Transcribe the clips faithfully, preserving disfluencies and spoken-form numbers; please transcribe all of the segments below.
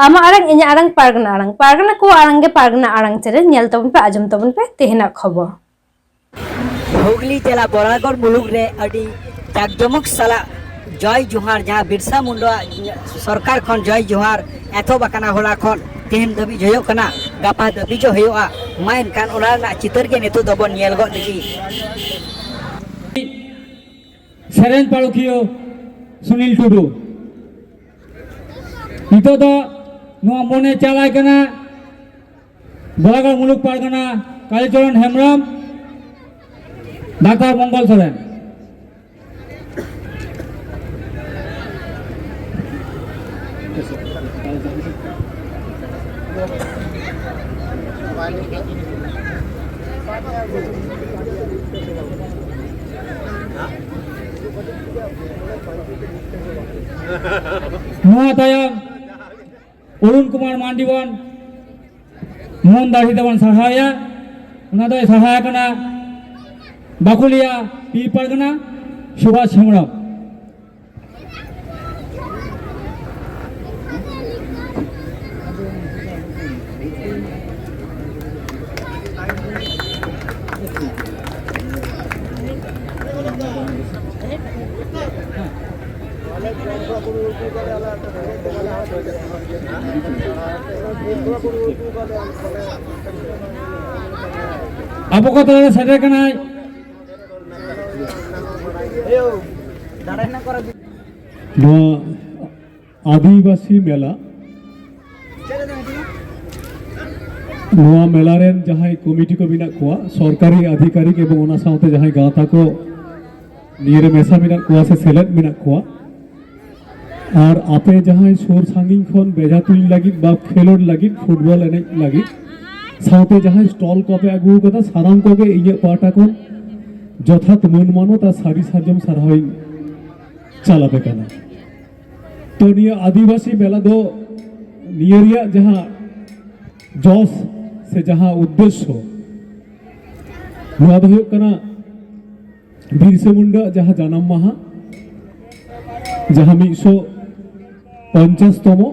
ᱟᱢᱟᱜ ᱟᱲᱟᱝ, ᱤᱧᱟᱹᱜ ᱟᱲᱟᱝ, ᱯᱟᱨᱜᱟᱱᱟ ᱟᱲᱟᱝ, ᱯᱟᱨᱜᱟᱱᱟ ᱠᱚᱣᱟᱜ ᱟᱲᱟᱝ ᱜᱮ ᱯᱟᱨᱜᱟᱱᱟ ᱟᱲᱟᱝ ᱪᱮᱱᱮᱞ᱾ ᱧᱮᱞ ᱛᱟᱵᱚᱱ ᱯᱮ, ᱟᱸᱡᱚᱢ ᱛᱟᱵᱚᱱ ᱯᱮ ᱛᱮᱦᱮᱧᱟᱜ ᱠᱷᱚᱵᱚᱨ᱾ ᱦᱩᱜᱽᱞᱤ ᱡᱮᱞᱟ ᱵᱚᱨᱟᱜᱚᱲ ᱢᱩᱞᱩᱠ ᱨᱮ ᱟᱹᱰᱤ ᱡᱟᱠᱡᱚᱢᱚᱠ ᱥᱟᱞᱟᱜ ᱡᱚᱭ ᱡᱚᱦᱟᱨ, ᱡᱟᱦᱟᱸ ᱵᱤᱨᱥᱟ ᱢᱩᱱᱰᱟᱣᱟᱜ ᱥᱚᱨᱠᱟᱨ ᱠᱷᱚᱱ ᱡᱚᱭ ᱡᱚᱦᱟᱨ ᱮᱛᱚᱦᱚᱵ ᱟᱠᱟᱱᱟ, ᱦᱚᱞᱟ ᱠᱷᱚᱱ ᱛᱮᱦᱮᱧ ᱫᱷᱟᱹᱵᱤᱡ ᱦᱩᱭᱩᱜ ᱠᱟᱱᱟ, ᱜᱟᱯᱟ ᱫᱷᱟᱹᱵᱤᱡ ᱦᱚᱸ ᱦᱩᱭᱩᱜᱼᱟ᱾ ᱢᱟ ᱮᱱᱠᱷᱟᱱ ᱚᱱᱟ ᱨᱮᱱᱟᱜ ᱪᱤᱛᱟᱹᱨ ᱜᱮ ᱱᱤᱛᱚᱜ ᱫᱚᱵᱚᱱ ᱧᱮᱞ ᱜᱚᱫ ᱞᱮᱜᱮ᱾ ᱥᱮᱨᱮᱧ ᱯᱟᱹᱨᱩᱠᱷᱤᱭᱟᱹ ᱥᱩᱱᱤᱞ ᱴᱩᱰᱩ᱾ ᱱᱤᱛᱚᱜ ᱫᱚ ᱱᱚᱣᱟ ᱢᱚᱱᱮ ᱪᱟᱞᱟᱭ ᱠᱟᱱᱟ ᱵᱚᱨᱟᱜᱚᱲ ᱢᱩᱞᱩᱠ ᱯᱟᱨᱜᱟᱱᱟ ᱠᱟᱞᱤᱪᱚᱨᱚᱱ ᱦᱮᱢᱵᱨᱚᱢ, ᱰᱟᱠᱛᱟᱨ ᱢᱚᱝᱜᱚᱞ ᱥᱚᱨᱮᱱ᱾ ᱱᱚᱣᱟ ᱛᱟᱭᱚᱢ ᱚᱨᱩᱱ ᱠᱩᱢᱟᱨ ᱢᱟᱱᱰᱤ ᱵᱚᱱ ᱢᱚᱱ ᱫᱟᱲᱮ ᱛᱮᱵᱚᱱ ᱥᱟᱨᱦᱟᱣᱮᱭᱟ᱾ ᱚᱱᱟ ᱫᱚᱭ ᱥᱟᱨᱦᱟᱣ ᱠᱟᱱᱟ ᱵᱟᱠᱩᱞᱤᱭᱟ ᱯᱤ ᱯᱟᱨᱜᱟᱱᱟ ᱥᱩᱵᱷᱟᱥ ᱦᱮᱢᱵᱨᱚᱢ᱾ ᱟᱵᱚ ᱠᱚ ᱛᱟᱞᱟᱨᱮ ᱥᱮᱴᱮᱨ ᱠᱟᱱᱟᱭ᱾ ᱱᱚᱣᱟ ᱟᱹᱫᱤᱵᱟᱹᱥᱤ ᱢᱮᱞᱟ, ᱱᱚᱣᱟ ᱢᱮᱞᱟ ᱨᱮᱱ ᱡᱟᱦᱟᱸᱭ ᱠᱚᱢᱤᱴᱤ ᱠᱚ ᱢᱮᱱᱟᱜ ᱠᱚᱣᱟ, ᱥᱚᱨᱠᱟᱨᱤ ᱟᱫᱷᱤᱠᱟᱨᱤᱠ ᱮᱵᱚᱝ ᱚᱱᱟ ᱥᱟᱶᱛᱮ ᱡᱟᱦᱟᱸᱭ ᱜᱟᱶᱛᱟ ᱠᱚ ᱱᱤᱭᱟᱹ ᱨᱮ ᱢᱮᱥᱟ ᱢᱮᱱᱟᱜ ᱠᱚᱣᱟ ᱥᱮ ᱥᱮᱞᱮᱫ ᱢᱮᱱᱟᱜ ᱠᱚᱣᱟ, ᱟᱨ ᱟᱯᱮ ᱡᱟᱦᱟᱸᱭ ᱥᱩᱨ ᱥᱟᱺᱜᱤᱧ ᱠᱷᱚᱱ ᱵᱮᱡᱷᱟ ᱛᱩᱧ ᱞᱟᱹᱜᱤᱫ ᱵᱟ ᱠᱷᱮᱞᱳᱰ ᱞᱟᱹᱜᱤᱫ, ᱯᱷᱩᱴᱵᱚᱞ ᱮᱱᱮᱡ ᱞᱟᱹᱜᱤᱫ, ᱥᱟᱶᱛᱮ ᱡᱟᱦᱟᱸᱭ ᱥᱴᱚᱞ ᱠᱚᱯᱮ ᱟᱹᱜᱩ ᱟᱠᱟᱫᱟ, ᱥᱟᱱᱟᱢ ᱠᱚᱜᱮ ᱤᱧᱟᱹᱜ ᱯᱟᱦᱴᱟ ᱠᱷᱚᱱ ᱡᱚᱛᱷᱟᱛ ᱢᱟᱹᱱ ᱢᱟᱱᱚᱛ ᱟᱨ ᱥᱟᱹᱨᱤ ᱥᱟᱨᱡᱚᱢ ᱥᱟᱨᱦᱟᱣᱤᱧ ᱪᱟᱞ ᱟᱯᱮ ᱠᱟᱱᱟ᱾ ᱛᱚ, ᱱᱤᱭᱟᱹ ᱟᱹᱫᱤᱵᱟᱹᱥᱤ ᱢᱮᱞᱟ ᱫᱚ, ᱱᱤᱭᱟᱹ ᱨᱮᱭᱟᱜ ᱡᱟᱦᱟᱸ ᱡᱚᱥ ᱥᱮ ᱡᱟᱦᱟᱸ ᱩᱫᱽᱫᱮᱥᱥᱚ, ᱱᱚᱣᱟ ᱫᱚ ᱦᱩᱭᱩᱜ ᱠᱟᱱᱟ ᱵᱤᱨᱥᱟ ᱢᱩᱱᱰᱟ ᱡᱟᱦᱟᱸ ᱡᱟᱱᱟᱢ ᱢᱟᱦᱟ, ᱡᱟᱦᱟᱸ ᱢᱤᱫᱥᱚ ᱯᱚᱧᱪᱟᱥ ᱛᱚᱢᱚ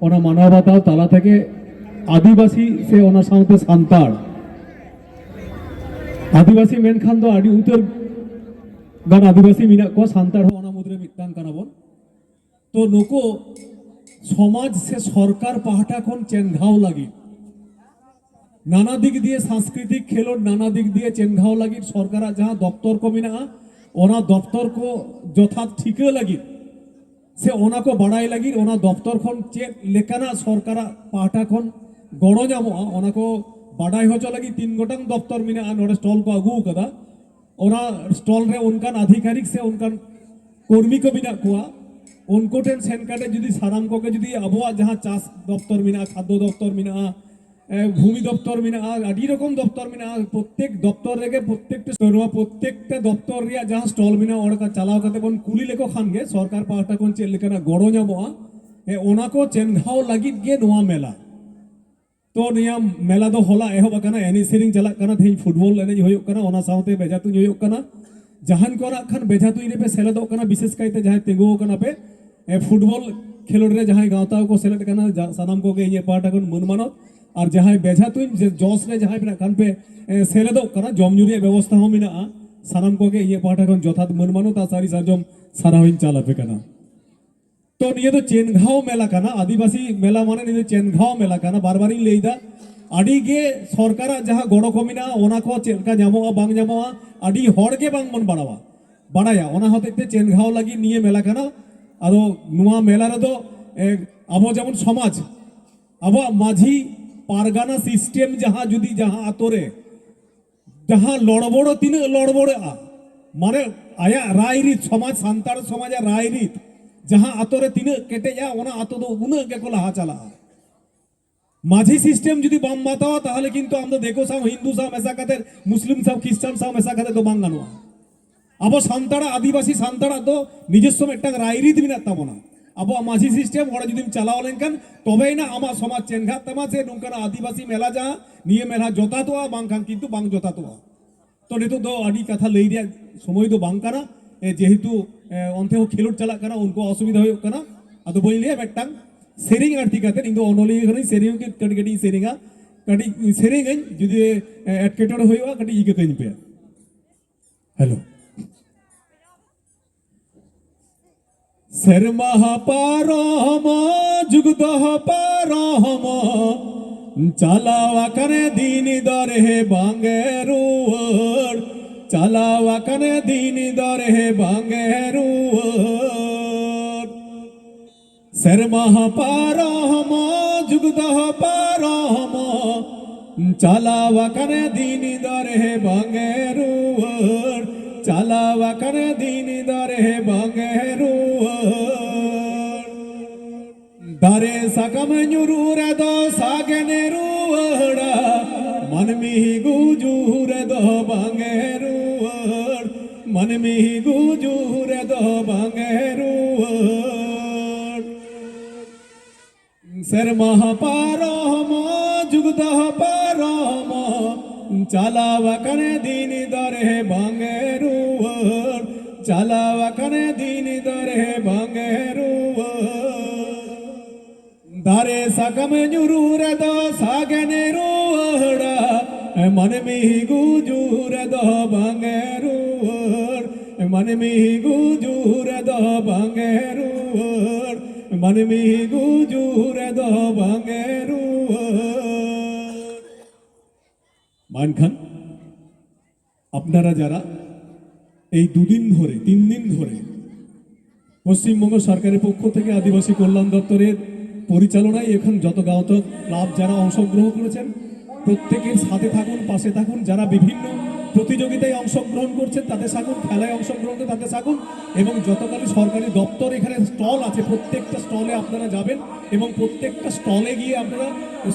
ᱚᱱᱟ ᱢᱟᱱᱟᱣ ᱵᱟᱛᱟᱣ ᱛᱟᱞᱟ ᱛᱮᱜᱮ ᱟᱹᱫᱤᱵᱟᱹᱥᱤ ᱥᱮ ᱚᱱᱟ ᱥᱟᱶᱛᱮ ᱥᱟᱱᱛᱟᱲ, ᱟᱹᱫᱤᱵᱟᱹᱥᱤ ᱢᱮᱱᱠᱷᱟᱱ ᱫᱚ ᱟᱹᱰᱤ ᱩᱛᱟᱹᱨ ᱜᱟᱱ ᱟᱹᱫᱤᱵᱟᱹᱥᱤ ᱢᱮᱱᱟᱜ ᱠᱚᱣᱟ, ᱥᱟᱱᱛᱟᱲ ᱦᱚᱸ ᱚᱱᱟ ᱢᱩᱫᱽᱨᱮ ᱢᱤᱫᱴᱟᱝ ᱠᱟᱱᱟ ᱵᱚᱱ᱾ ᱛᱚ ᱱᱩᱠᱩ ᱥᱚᱢᱟᱡᱽ ᱥᱮ ᱥᱚᱨᱠᱟᱨ ᱯᱟᱦᱴᱟ ᱠᱷᱚᱱ ᱪᱮᱱᱜᱷᱟᱣ ᱞᱟᱹᱜᱤᱫ ᱱᱟᱱᱟ ᱫᱤᱠ ᱫᱤᱭᱮ ᱥᱟᱝᱥᱠᱨᱤᱛᱤᱠ ᱠᱷᱮᱞᱳᱰ, ᱱᱟᱱᱟ ᱫᱤᱠ ᱫᱤᱭᱮ ᱪᱮᱱᱜᱷᱟᱣ ᱞᱟᱹᱜᱤᱫ ᱥᱚᱨᱠᱟᱨᱟᱜ ᱡᱟᱦᱟᱸ ᱫᱚᱯᱛᱚᱨ ᱠᱚ ᱢᱮᱱᱟᱜᱼᱟ, ᱚᱱᱟ ᱫᱚᱯᱛᱚᱨ ᱠᱚ ᱡᱚᱛᱷᱟᱛ ᱴᱷᱤᱠᱟᱹ ᱞᱟᱹᱜᱤᱫ ᱥᱮ ᱚᱱᱟ ᱠᱚ ᱵᱟᱲᱟᱭ ᱞᱟᱹᱜᱤᱫ ᱚᱱᱟ ᱫᱚᱯᱛᱚᱨ ᱠᱷᱚᱱ ᱪᱮᱫ ᱞᱮᱠᱟᱱᱟᱜ ᱥᱚᱨᱠᱟᱨᱟᱜ ᱯᱟᱦᱴᱟ ᱠᱷᱚᱱ ᱜᱚᱲᱚ ᱧᱟᱢᱚᱜᱼᱟ, ᱚᱱᱟ ᱠᱚ ᱵᱟᱰᱟᱭ ᱦᱚᱪᱚ ᱞᱟᱹᱜᱤᱫ ᱛᱤᱱ ᱜᱚᱴᱟᱝ ᱫᱚᱯᱛᱚᱨ ᱢᱮᱱᱟᱜᱼᱟ, ᱱᱚᱰᱮ ᱥᱴᱚᱞ ᱠᱚ ᱟᱹᱜᱩ ᱟᱠᱟᱫᱟ᱾ ᱚᱱᱟ ᱥᱴᱚᱞ ᱨᱮ ᱚᱱᱠᱟᱱ ᱟᱫᱷᱤᱠᱟᱨᱤᱠ ᱥᱮ ᱚᱱᱠᱟᱱ ᱠᱚᱨᱢᱤ ᱠᱚ ᱢᱮᱱᱟᱜ ᱠᱚᱣᱟ, ᱩᱱᱠᱩ ᱴᱷᱮᱱ ᱥᱮᱱ ᱠᱟᱛᱮ ᱡᱩᱫᱤ ᱥᱟᱱᱟᱢ ᱠᱚᱜᱮ ᱡᱩᱫᱤ ᱟᱵᱚᱣᱟᱜ ᱡᱟᱦᱟᱸ ᱪᱟᱥ ᱫᱚᱯᱛᱚᱨ ᱢᱮᱱᱟᱜᱼᱟ, ᱠᱷᱟᱫᱽᱫᱚ ᱫᱚᱯᱛᱚᱨ ᱢᱮᱱᱟᱜᱼᱟ, ᱮ, ᱵᱷᱩᱢᱤ ᱫᱚᱯᱛᱚᱨ ᱢᱮᱱᱟᱜᱼᱟ, ᱟᱹᱰᱤ ᱨᱚᱠᱚᱢ ᱫᱚᱯᱛᱚᱨ ᱢᱮᱱᱟᱜᱼᱟ, ᱯᱨᱚᱛᱛᱮᱠ ᱫᱚᱯᱛᱚᱨ ᱨᱮᱜᱮ ᱯᱨᱚᱛᱛᱮᱠᱴᱟ ᱱᱚᱣᱟ ᱯᱨᱚᱛᱛᱮᱠᱴᱟ ᱫᱚᱯᱛᱚᱨ ᱨᱮᱭᱟᱜ ᱡᱟᱦᱟᱸ ᱥᱴᱚᱞ ᱢᱮᱱᱟᱜᱼᱟ, ᱚᱸᱰᱮ ᱠᱚ ᱪᱟᱞᱟᱣ ᱠᱟᱛᱮ ᱵᱚᱱ ᱠᱩᱞᱤ ᱞᱮᱠᱚ ᱠᱷᱟᱱ ᱜᱮ ᱥᱚᱨᱠᱟᱨ ᱯᱟᱦᱴᱟ ᱠᱷᱚᱱ ᱪᱮᱫ ᱞᱮᱠᱟᱱᱟᱜ ᱜᱚᱲᱚ ᱧᱟᱢᱚᱜᱼᱟ, ᱮ, ᱚᱱᱟ ᱠᱚ ᱪᱮᱱᱜᱷᱟᱣ ᱞᱟᱹᱜᱤᱫ ᱜᱮ ᱱᱚᱣᱟ ᱢᱮᱞᱟ᱾ ᱛᱚ ᱱᱤᱭᱟᱹ ᱢᱮᱞᱟ ᱫᱚ ᱦᱚᱞᱟ ᱮᱦᱚᱵ ᱟᱠᱟᱱᱟ, ᱮᱱᱮᱡ ᱥᱮᱨᱮᱧ ᱪᱟᱞᱟᱜ ᱠᱟᱱᱟ, ᱛᱮᱦᱮᱧ ᱯᱷᱩᱴᱵᱚᱞ ᱮᱱᱮᱡ ᱦᱩᱭᱩᱜ ᱠᱟᱱᱟ, ᱚᱱᱟ ᱥᱟᱶᱛᱮ ᱵᱮᱡᱷᱟ ᱛᱩᱧ ᱦᱩᱭᱩᱜ ᱠᱟᱱᱟ᱾ ᱡᱟᱦᱟᱸᱭ ᱠᱚ ᱱᱟᱜ ᱠᱷᱟᱱ ᱵᱮᱡᱷᱟ ᱛᱩᱧ ᱨᱮᱯᱮ ᱥᱮᱞᱮᱫᱚᱜ ᱠᱟᱱᱟ, ᱵᱤᱥᱮᱥ ᱠᱟᱭᱛᱮ ᱡᱟᱦᱟᱸᱭ ᱛᱤᱸᱜᱩ ᱟᱠᱟᱱᱟ ᱯᱮ, ᱮ, ᱯᱷᱩᱴᱵᱚᱞ ᱠᱷᱮᱞᱳᱰ ᱨᱮ ᱡᱟᱦᱟᱸᱭ ᱜᱟᱶᱛᱟ ᱠᱚ ᱥᱮᱞᱮᱫ ᱠᱟᱱᱟ, ᱡᱟ-, ᱥᱟᱱᱟᱢ ᱠᱚᱜᱮ ᱤᱧᱟᱹᱜ ᱯᱟᱦᱴᱟ ᱠᱷᱚᱱ ᱢᱟᱹᱱ ᱢᱟᱱᱚᱛ᱾ ᱟᱨ ᱡᱟᱦᱟᱸᱭ ᱵᱮᱡᱷᱟ ᱛᱩᱧ ᱡᱮ ᱡᱚᱥ ᱨᱮ ᱡᱟᱦᱟᱸᱭ ᱯᱮ ᱱᱟᱜ ᱠᱷᱟᱱ ᱯᱮ, ᱮ, ᱥᱮᱞᱮᱫᱚᱜ ᱠᱟᱱᱟ, ᱡᱚᱢ ᱧᱩ ᱨᱮᱭᱟᱜ ᱵᱮᱵᱚᱥᱛᱷᱟ ᱦᱚᱸ ᱢᱮᱱᱟᱜᱼᱟ᱾ ᱥᱟᱱᱟᱢ ᱠᱚᱜᱮ ᱤᱧᱟᱹᱜ ᱯᱟᱦᱴᱟ ᱠᱷᱚᱱ ᱡᱚᱛᱷᱟᱛ ᱢᱟᱹᱱ ᱢᱟᱱᱚᱛ ᱟᱨ ᱥᱟᱹᱨᱤ ᱥᱟᱨᱡᱚᱢ ᱥᱟᱨᱦᱟᱣ ᱤᱧ ᱪᱟᱞ ᱟᱯᱮ ᱠᱟᱱᱟ᱾ ᱛᱚ ᱱᱤᱭᱟᱹ ᱫᱚ ᱪᱮᱱᱜᱷᱟᱣ ᱢᱮᱞᱟ ᱠᱟᱱᱟ, ᱟᱹᱫᱤᱵᱟᱹᱥᱤ ᱢᱮᱞᱟ ᱢᱟᱱᱮ ᱱᱤᱭᱟᱹ ᱫᱚ ᱪᱮᱱᱜᱷᱟᱣ ᱢᱮᱞᱟ ᱠᱟᱱᱟ᱾ ᱵᱟᱨ ᱵᱟᱨᱤᱧ ᱞᱟᱹᱭ ᱮᱫᱟ, ᱟᱹᱰᱤ ᱜᱮ ᱥᱚᱨᱠᱟᱨᱟᱜ ᱡᱟᱦᱟᱸ ᱜᱚᱲᱚ ᱠᱚ ᱢᱮᱱᱟᱜᱼᱟ, ᱚᱱᱟ ᱠᱚ ᱪᱮᱫ ᱞᱮᱠᱟ ᱧᱟᱢᱚᱜᱼᱟ ᱵᱟᱝ ᱧᱟᱢᱚᱜᱼᱟ, ᱟᱹᱰᱤ ᱦᱚᱲ ᱜᱮ ᱵᱟᱝ ᱵᱚᱱ ᱵᱟᱲᱟᱣᱟ, ᱵᱟᱲᱟᱭᱟ᱾ ᱚᱱᱟ ᱦᱚᱛᱮᱡ ᱛᱮ ᱪᱮᱱᱜᱷᱟᱣ ᱞᱟᱹᱜᱤᱫ ᱱᱤᱭᱟᱹ ᱢᱮᱞᱟ ᱠᱟᱱᱟ᱾ ᱟᱫᱚ ᱱᱚᱣᱟ ᱢᱮᱞᱟ ᱨᱮᱫᱚ, ᱮ, ᱟᱵᱚ ᱡᱮᱢᱚᱱ ᱥᱚᱢᱟᱡᱽ, ᱟᱵᱚᱣᱟᱜ ᱢᱟᱹᱡᱷᱤ ᱯᱟᱨᱜᱟᱱᱟ ᱥᱤᱥᱴᱮᱢ ᱡᱟᱦᱟᱸ ᱡᱩᱫᱤ ᱡᱟᱦᱟᱸ ᱟᱛᱳ ᱨᱮ ᱡᱟᱦᱟᱸ ᱞᱚᱲᱵᱚᱲᱚ ᱛᱤᱱᱟᱹᱜ ᱞᱚᱲᱵᱚᱲᱚᱜᱼᱟ, ᱢᱟᱱᱮ ᱟᱭᱟᱜ ᱨᱟᱭᱨᱤᱛ, ᱥᱚᱢᱟᱡᱽ, ᱥᱟᱱᱛᱟᱲ ᱥᱚᱢᱟᱡᱟᱜ ᱨᱟᱭᱨᱤᱛ ᱡᱟᱦᱟᱸ ᱟᱛᱳ ᱨᱮ ᱛᱤᱱᱟᱹᱜ ᱠᱮᱴᱮᱡᱼᱟ, ᱚᱱᱟ ᱟᱛᱳ ᱫᱚ ᱩᱱᱟᱹᱜ ᱜᱮᱠᱚ ᱞᱟᱦᱟ ᱪᱟᱞᱟᱜᱼᱟ᱾ ᱢᱟᱹᱡᱷᱤ ᱥᱤᱥᱴᱮᱢ ᱡᱩᱫᱤ ᱵᱟᱢ ᱢᱟᱛᱟᱣᱟ, ᱛᱟᱦᱚᱞᱮ ᱠᱤᱱᱛᱩ ᱟᱢ ᱫᱚ ᱫᱤᱠᱩ ᱥᱟᱶ, ᱦᱤᱱᱫᱩ ᱥᱟᱶ ᱢᱮᱥᱟ ᱠᱟᱛᱮ, ᱢᱩᱥᱞᱤᱢ ᱥᱟᱶ, ᱠᱷᱨᱤᱥᱴᱟᱱ ᱥᱟᱶ ᱢᱮᱥᱟ ᱠᱟᱛᱮ ᱫᱚ ᱵᱟᱝ ᱜᱟᱱᱚᱜᱼᱟ᱾ ᱟᱵᱚ ᱥᱟᱱᱛᱟᱲᱟᱜ, ᱟᱹᱫᱤᱵᱟᱹᱥᱤ ᱥᱟᱱᱛᱟᱲᱟᱜ ᱫᱚ ᱱᱤᱡᱚᱥᱥᱚ ᱢᱤᱫᱴᱟᱝ ᱨᱟᱭᱨᱤᱛ ᱢᱮᱱᱟᱜ ᱛᱟᱵᱚᱱᱟ᱾ ᱟᱵᱚᱣᱟᱜ ᱢᱟᱹᱡᱷᱤ ᱥᱤᱥᱴᱮᱢ ᱚᱸᱰᱮ ᱡᱩᱫᱤᱢ ᱪᱟᱞᱟᱣ ᱞᱮᱱᱠᱷᱟᱱ, ᱛᱚᱵᱮᱭᱮᱱᱟ ᱟᱢᱟᱜ ᱥᱚᱢᱟᱡᱽ ᱪᱮᱱᱜᱷᱟᱜ ᱛᱟᱢᱟ, ᱥᱮ ᱱᱚᱝᱠᱟᱱᱟᱜ ᱟᱹᱫᱤᱵᱟᱹᱥᱤ ᱢᱮᱞᱟ ᱡᱟᱦᱟᱸ, ᱱᱤᱭᱟᱹ ᱢᱮᱞᱟ ᱡᱚᱛᱷᱟᱛᱚᱜᱼᱟ, ᱵᱟᱝᱠᱷᱟᱱ ᱠᱤᱱᱛᱩ ᱵᱟᱝ ᱡᱚᱛᱷᱟᱛᱚᱜᱼᱟ᱾ ᱛᱚ ᱱᱤᱛᱚᱜ ᱫᱚ ᱟᱹᱰᱤ ᱠᱟᱛᱷᱟ ᱞᱟᱹᱭ ᱨᱮᱭᱟᱜ ᱥᱚᱢᱚᱭ ᱫᱚ ᱵᱟᱝ ᱠᱟᱱᱟ, ᱮ, ᱡᱮᱦᱮᱛᱩ, ᱮ, ᱚᱱᱛᱮ ᱦᱚᱸ ᱠᱷᱮᱞᱳᱰ ᱪᱟᱞᱟᱜ ᱠᱟᱱᱟ, ᱩᱱᱠᱩᱣᱟᱜ ᱚᱥᱩᱵᱤᱫᱷᱟ ᱦᱩᱭᱩᱜ ᱠᱟᱱᱟ᱾ ᱟᱫᱚ ᱵᱟᱹᱧ ᱞᱟᱹᱭᱟ, ᱢᱤᱫᱴᱟᱝ ᱥᱮᱨᱮᱧ ᱟᱹᱲᱛᱤ ᱠᱟᱛᱮ, ᱤᱧ ᱫᱚ ᱚᱱᱚᱞᱤᱭᱟᱹ ᱠᱟᱹᱱᱟᱹᱧ, ᱥᱮᱨᱮᱧ ᱠᱟᱹᱴᱤᱡ ᱠᱟᱹᱴᱤᱡ ᱤᱧ ᱥᱮᱨᱮᱧᱟ, ᱠᱟᱹᱴᱤᱡ ᱥᱮᱨᱮᱧᱟᱹᱧ, ᱡᱩᱫᱤ ᱮᱴᱠᱮᱴᱚᱬᱮ ᱦᱩᱭᱩᱜᱼᱟ ᱠᱟᱹᱴᱤᱡ ᱤᱠᱟᱹ ᱠᱟᱹᱧ ᱯᱮ᱾ ᱦᱮᱞᱳ᱾ ᱥᱮᱨᱢᱟ ᱦᱚᱸ ᱯᱟᱨᱚᱢᱚᱜ, ᱡᱩᱜᱽ ᱫᱚᱦᱚ ᱯᱟᱨᱚᱢᱚᱜ, ᱪᱟᱞᱟᱣ ᱟᱠᱟᱱ ᱫᱤᱱ ᱫᱚᱨᱮ ᱵᱟᱝ ᱨᱩᱣᱟᱹᱲ, ᱪᱟᱞᱟᱣ ᱟᱠᱟᱱ ᱫᱤᱱ ᱫᱚᱨᱮ ᱵᱟᱝ ᱨᱩᱣᱟᱹᱲ᱾ ᱥᱮᱨᱢᱟ ᱦᱚᱸ ᱯᱟᱨᱚᱢᱚᱜ, ᱡᱩᱜᱽ ᱫᱚᱦᱚ ᱯᱟᱨᱚᱢᱚᱜ, ᱪᱟᱞᱟᱣ ᱟᱠᱟᱱ ᱫᱤᱱ ᱫᱚᱨᱮ ᱵᱟᱝ ᱨᱩᱣᱟᱹᱲ, ᱪᱟᱞᱟᱣ ᱟᱠᱟᱱ ᱫᱤᱱ ᱫᱚᱨᱮ ᱵᱟᱝ ᱨᱩᱣᱟᱹᱲ᱾ ᱫᱟᱨᱮ ᱥᱟᱠᱟᱢ ᱧᱩᱨᱩ ᱨᱮᱫᱚ ᱥᱟᱜᱮᱱ ᱨᱩᱣᱟᱹᱲᱟ, ᱢᱟᱹᱱᱢᱤ ᱜᱩᱡᱩᱜ ᱨᱮᱫᱚ ᱵᱟᱝ ᱨᱩᱣᱟᱹᱲ, ᱢᱟᱹᱱᱢᱤ ᱜᱩᱡᱩᱜ ᱨᱮᱫᱚ ᱵᱟᱝ ᱨᱩᱣᱟᱹᱲ᱾ ᱥᱮᱨᱢᱟ ᱦᱚᱸ ᱯᱟᱨᱚᱢᱚᱜ, ᱡᱩᱜᱽ ᱫᱚᱦᱚ ᱯᱟᱨᱚᱢᱚᱜ, ᱪᱟᱞᱟᱣ ᱟᱠᱟᱱ ᱫᱤᱱ ᱫᱚᱨᱮ ᱵᱟᱝ ᱨᱩᱣᱟᱹᱲ, ᱪᱟᱞᱟᱣ ᱟᱠᱟᱱ ᱫᱤᱱ ᱫᱚᱨᱮ ᱵᱟᱝ ᱨᱩᱣᱟᱹᱲ᱾ ᱫᱟᱨᱮ ᱥᱟᱠᱟᱢ ᱧᱩᱨᱩ ᱨᱮᱫᱚ ᱥᱟᱜᱮᱱ ᱨᱩᱣᱟᱹᱲᱟ, ᱢᱟᱹᱱᱢᱤ ᱜᱩᱡᱩᱜ ᱨᱮᱫᱚ ᱵᱟᱝ ᱨᱩᱣᱟᱹᱲ, ᱢᱟᱹᱱᱢᱤ ᱜᱩᱡᱩᱜ ᱨᱮᱫᱚ ᱵᱟᱝ ᱨᱩᱣᱟᱹᱲ, ᱢᱟᱹᱱᱢᱤ ᱜᱩᱡᱩᱜ ᱨᱮᱫᱚ ᱵᱟᱝ ᱨᱩᱣᱟᱹᱲ᱾ ᱢᱮᱱᱠᱷᱟᱱ ᱟᱯᱱᱟᱨᱟ ᱡᱟᱨᱟ ᱮᱭ দুদিন ধরে, তিন দিন ধরে পশ্চিমবঙ্গ সরকারের পক্ষ থেকে আদিবাসী কল্যাণ দপ্তরের পরিচালনায় এখানে যত গাঁওতা ক্লাব যারা অংশগ্রহণ করেছেন, প্রত্যেকের সাথে থাকুন, পাশে থাকুন। যারা বিভিন্ন প্রতিযোগিতায় অংশগ্রহণ করছেন তাদের থাকুন, খেলায় অংশগ্রহণ করছেন তাদের থাকুন, এবং যতগুলি সরকারি দপ্তর এখানে স্টল আছে প্রত্যেকটা স্টলে আপনারা যাবেন এবং প্রত্যেকটা স্টলে গিয়ে আপনারা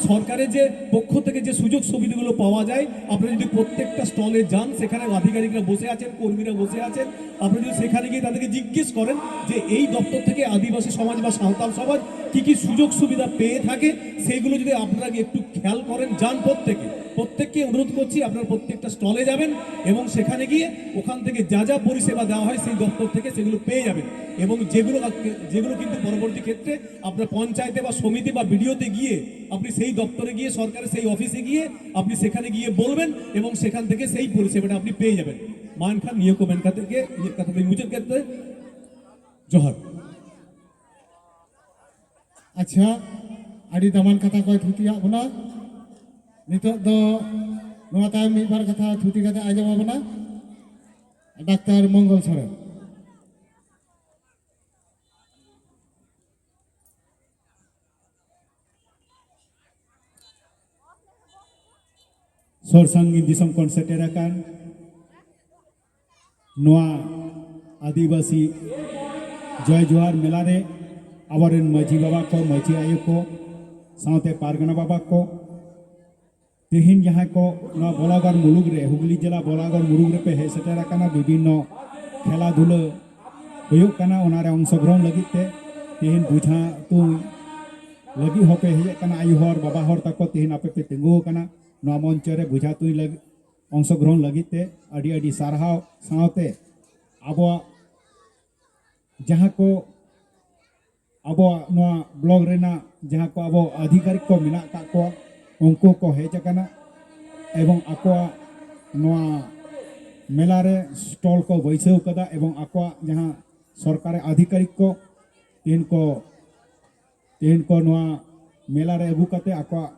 সরকারের যে পক্ষ থেকে যে সুযোগ সুবিধাগুলো পাওয়া যায়, আপনারা যদি প্রত্যেকটা স্টলে যান, সেখানে আধিকারিকরা বসে আছেন, কর্মীরা বসে আছেন, আপনারা যদি সেখানে গিয়ে তাদেরকে জিজ্ঞেস করেন যে এই দপ্তর থেকে আদিবাসী সমাজ বা সাঁওতাল সমাজ কি কি সুযোগ সুবিধা পেয়ে থাকে, সেইগুলো যদি আপনারা একটু খেয়াল করেন, যান প্রত্যেকে, প্রত্যেককে অনুরোধ করছি, আপনারা প্রত্যেকটা স্টলে যাবেন এবং সেখানে গিয়ে ওখান থেকে যা যা পরিষেবা দেওয়া হয় সেই দপ্তর থেকে সেগুলো পেয়ে যাবেন। এবং যেগুলো, যেগুলো কিন্তু পরবর্তী ক্ষেত্রে আপনার পঞ্চায়েতে বা সমিতি বা বিডিওতে গিয়ে, আপনি সেই দপ্তরে গিয়ে, সরকারের সেই অফিসে গিয়ে আপনি সেখানে গিয়ে বলবেন এবং সেখান থেকে সেই পরিষেবাটা আপনি পেয়ে যাবেন। मान खान नियो को मैनकाते के ये कथा मुझे कहते हैं। जोहार। ᱟᱪᱪᱷᱟ, ᱟᱹᱰᱤ ᱫᱟᱢᱟᱱ ᱠᱟᱛᱷᱟ ᱠᱚᱭ ᱛᱷᱩᱛᱤᱭᱟᱜ ᱵᱚᱱᱟ᱾ ᱱᱤᱛᱚᱜ ᱫᱚ ᱱᱚᱣᱟ ᱛᱟᱭᱚᱢ ᱢᱤᱫ ᱵᱟᱨ ᱠᱟᱛᱷᱟ ᱛᱷᱩᱛᱤ ᱠᱟᱛᱮ ᱟᱸᱡᱚᱢ ᱟᱵᱚᱱᱟ ᱰᱟᱠᱛᱟᱨ ᱢᱚᱝᱜᱚᱞ ᱥᱚᱨᱮᱱ᱾ ᱥᱩᱨ ᱥᱟᱺᱜᱤᱧ ᱫᱤᱥᱚᱢ ᱠᱷᱚᱱ ᱥᱮᱴᱮᱨ ᱟᱠᱟᱱ ᱱᱚᱣᱟ ᱟᱹᱫᱤᱵᱟᱹᱥᱤ ᱡᱚᱭ ᱡᱚᱦᱟᱨ ᱢᱮᱞᱟ ᱨᱮ ᱟᱵᱚᱨᱮᱱ ᱢᱟᱹᱡᱷᱤ ᱵᱟᱵᱟ ᱠᱚ, ᱢᱟᱹᱡᱷᱤ ᱟᱭᱳ ᱠᱚ, ᱥᱟᱶᱛᱮ ᱯᱟᱨᱜᱟᱱᱟ ᱵᱟᱵᱟ ᱠᱚ, ᱛᱮᱦᱮᱧ ᱡᱟᱦᱟᱸᱭ ᱠᱚ ᱱᱚᱣᱟ ᱵᱚᱞᱟᱜᱚᱲ ᱢᱩᱞᱩᱠ ᱨᱮ, ᱦᱩᱜᱽᱞᱤ ᱡᱮᱞᱟ ᱵᱚᱞᱟᱜᱚᱲ ᱢᱩᱞᱩᱠ ᱨᱮᱯᱮ ᱦᱮᱡ ᱥᱮᱴᱮᱨ ᱟᱠᱟᱱᱟ, ᱵᱤᱵᱷᱤᱱᱱᱚ ᱠᱷᱮᱞᱟ ᱫᱷᱩᱞᱟᱹ ᱦᱩᱭᱩᱜ ᱠᱟᱱᱟ, ᱚᱱᱟᱨᱮ ᱚᱝᱥᱚᱜᱨᱚᱦᱚᱱ ᱞᱟᱹᱜᱤᱫ ᱛᱮ ᱛᱮᱦᱮᱧ ᱵᱩᱡᱷᱟ ᱛᱩᱧ ᱞᱟᱹᱜᱤᱫ ᱦᱚᱸᱯᱮ ᱦᱮᱡ ᱟᱠᱟᱱᱟ᱾ ᱟᱭᱳ ᱦᱚᱲ, ᱵᱟᱵᱟ ᱦᱚᱲ ᱛᱟᱠᱚ ᱛᱮᱦᱮᱧ ᱟᱯᱮ ᱯᱮ ᱛᱤᱸᱜᱩ ᱟᱠᱟᱱᱟ ᱱᱚᱣᱟ ᱢᱚᱧᱪᱚ ᱨᱮ ᱵᱩᱡᱷᱟ ᱛᱩᱧ ᱞᱟᱹᱜᱤᱫ, ᱚᱝᱥᱚᱜᱨᱚᱦᱚᱱ ᱞᱟᱹᱜᱤᱫ ᱛᱮ ᱟᱹᱰᱤ ᱟᱹᱰᱤ ᱥᱟᱨᱦᱟᱣ᱾ ᱥᱟᱶᱛᱮ ᱟᱵᱚᱣᱟᱜ ᱡᱟᱦᱟᱸ ᱠᱚ ᱟᱵᱚᱣᱟᱜ ᱱᱚᱣᱟ ᱵᱞᱚᱠ ᱨᱮᱱᱟᱜ ᱡᱟᱦᱟᱸ ᱠᱚ ᱟᱵᱚ ᱟᱫᱷᱤᱠᱟᱨᱤᱠ ᱠᱚ ᱢᱮᱱᱟᱜ ᱟᱠᱟᱫ ᱠᱚᱣᱟ, ᱩᱱᱠᱩ ᱠᱚ ᱦᱮᱡ ᱟᱠᱟᱱᱟ ᱮᱵᱚᱝ ᱟᱠᱚᱣᱟᱜ ᱱᱚᱣᱟ ᱢᱮᱞᱟ ᱨᱮ ᱥᱴᱚᱞ ᱠᱚ ᱵᱟᱹᱭᱥᱟᱹᱣ ᱠᱟᱫᱟ ᱮᱵᱚᱝ ᱟᱠᱚᱣᱟᱜ ᱡᱟᱦᱟᱸ ᱥᱚᱨᱠᱟᱨᱤ ᱟᱫᱷᱤᱠᱟᱨᱤᱠ ᱠᱚ ᱛᱮᱦᱮᱧ ᱠᱚ, ᱛᱮᱦᱮᱧ ᱠᱚ ᱱᱚᱣᱟ ᱢᱮᱞᱟ ᱨᱮ ᱟᱹᱜᱩ ᱠᱟᱛᱮ ᱟᱠᱚᱣᱟᱜ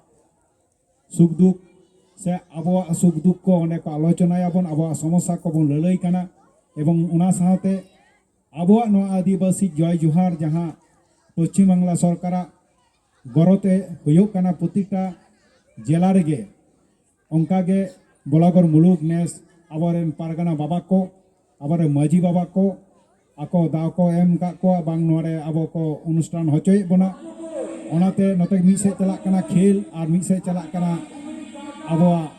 ᱥᱩᱠ ᱫᱩᱠ ᱥᱮ ᱟᱵᱚᱣᱟᱜ ᱥᱩᱠ ᱫᱩᱠ ᱠᱚ ᱚᱸᱰᱮ ᱠᱚ ᱟᱞᱳᱪᱚᱱᱟᱭᱟᱵᱚᱱ, ᱟᱵᱚᱣᱟᱜ ᱥᱚᱢᱚᱥᱥᱟ ᱠᱚᱵᱚᱱ ᱞᱟᱹᱞᱟᱹᱭ ᱠᱟᱱᱟ᱾ ᱮᱵᱚᱝ ᱚᱱᱟ ᱥᱟᱶᱛᱮ ᱟᱵᱚᱣᱟᱜ ᱱᱚᱣᱟ ᱟᱹᱫᱤᱵᱟᱹᱥᱤ ᱡᱚᱭ ᱡᱚᱦᱟᱨ ᱡᱟᱦᱟᱸ ᱯᱚᱪᱷᱤᱢ ᱵᱟᱝᱞᱟ ᱥᱚᱨᱠᱟᱨᱟᱜ ᱜᱚᱨᱚ ᱛᱮ ᱦᱩᱭᱩᱜ ᱠᱟᱱᱟ ᱯᱨᱚᱛᱤᱴᱟ ᱡᱮᱞᱟ ᱨᱮᱜᱮ, ᱚᱱᱠᱟᱜᱮ ᱵᱚᱞᱟᱜᱚᱲ ᱢᱩᱞᱩᱠ ᱱᱮᱥ ᱟᱵᱚᱨᱮᱱ ᱯᱟᱨᱜᱟᱱᱟ ᱵᱟᱵᱟ ᱠᱚ, ᱟᱵᱚᱨᱮᱱ ᱢᱟᱹᱡᱷᱤ ᱵᱟᱵᱟ ᱠᱚ ᱟᱠᱚ ᱫᱟᱣ ᱠᱚ ᱮᱢ ᱟᱠᱟᱫ ᱠᱚᱣᱟ, ᱵᱟᱝ ᱱᱚᱣᱟ ᱨᱮ ᱟᱵᱚ ᱠᱚ ᱚᱱᱩᱥᱴᱷᱟᱱ ᱦᱚᱪᱚᱭᱮᱫ ᱵᱚᱱᱟ᱾ ᱚᱱᱟᱛᱮ ᱱᱚᱛᱮ ᱢᱤᱫ ᱥᱮᱫ ᱪᱟᱞᱟᱜ ᱠᱟᱱᱟ ᱠᱷᱮᱞ ᱟᱨ ᱢᱤᱫ ᱥᱮᱫ ᱪᱟᱞᱟᱜ ᱠᱟᱱᱟ ᱟᱵᱚᱣᱟᱜ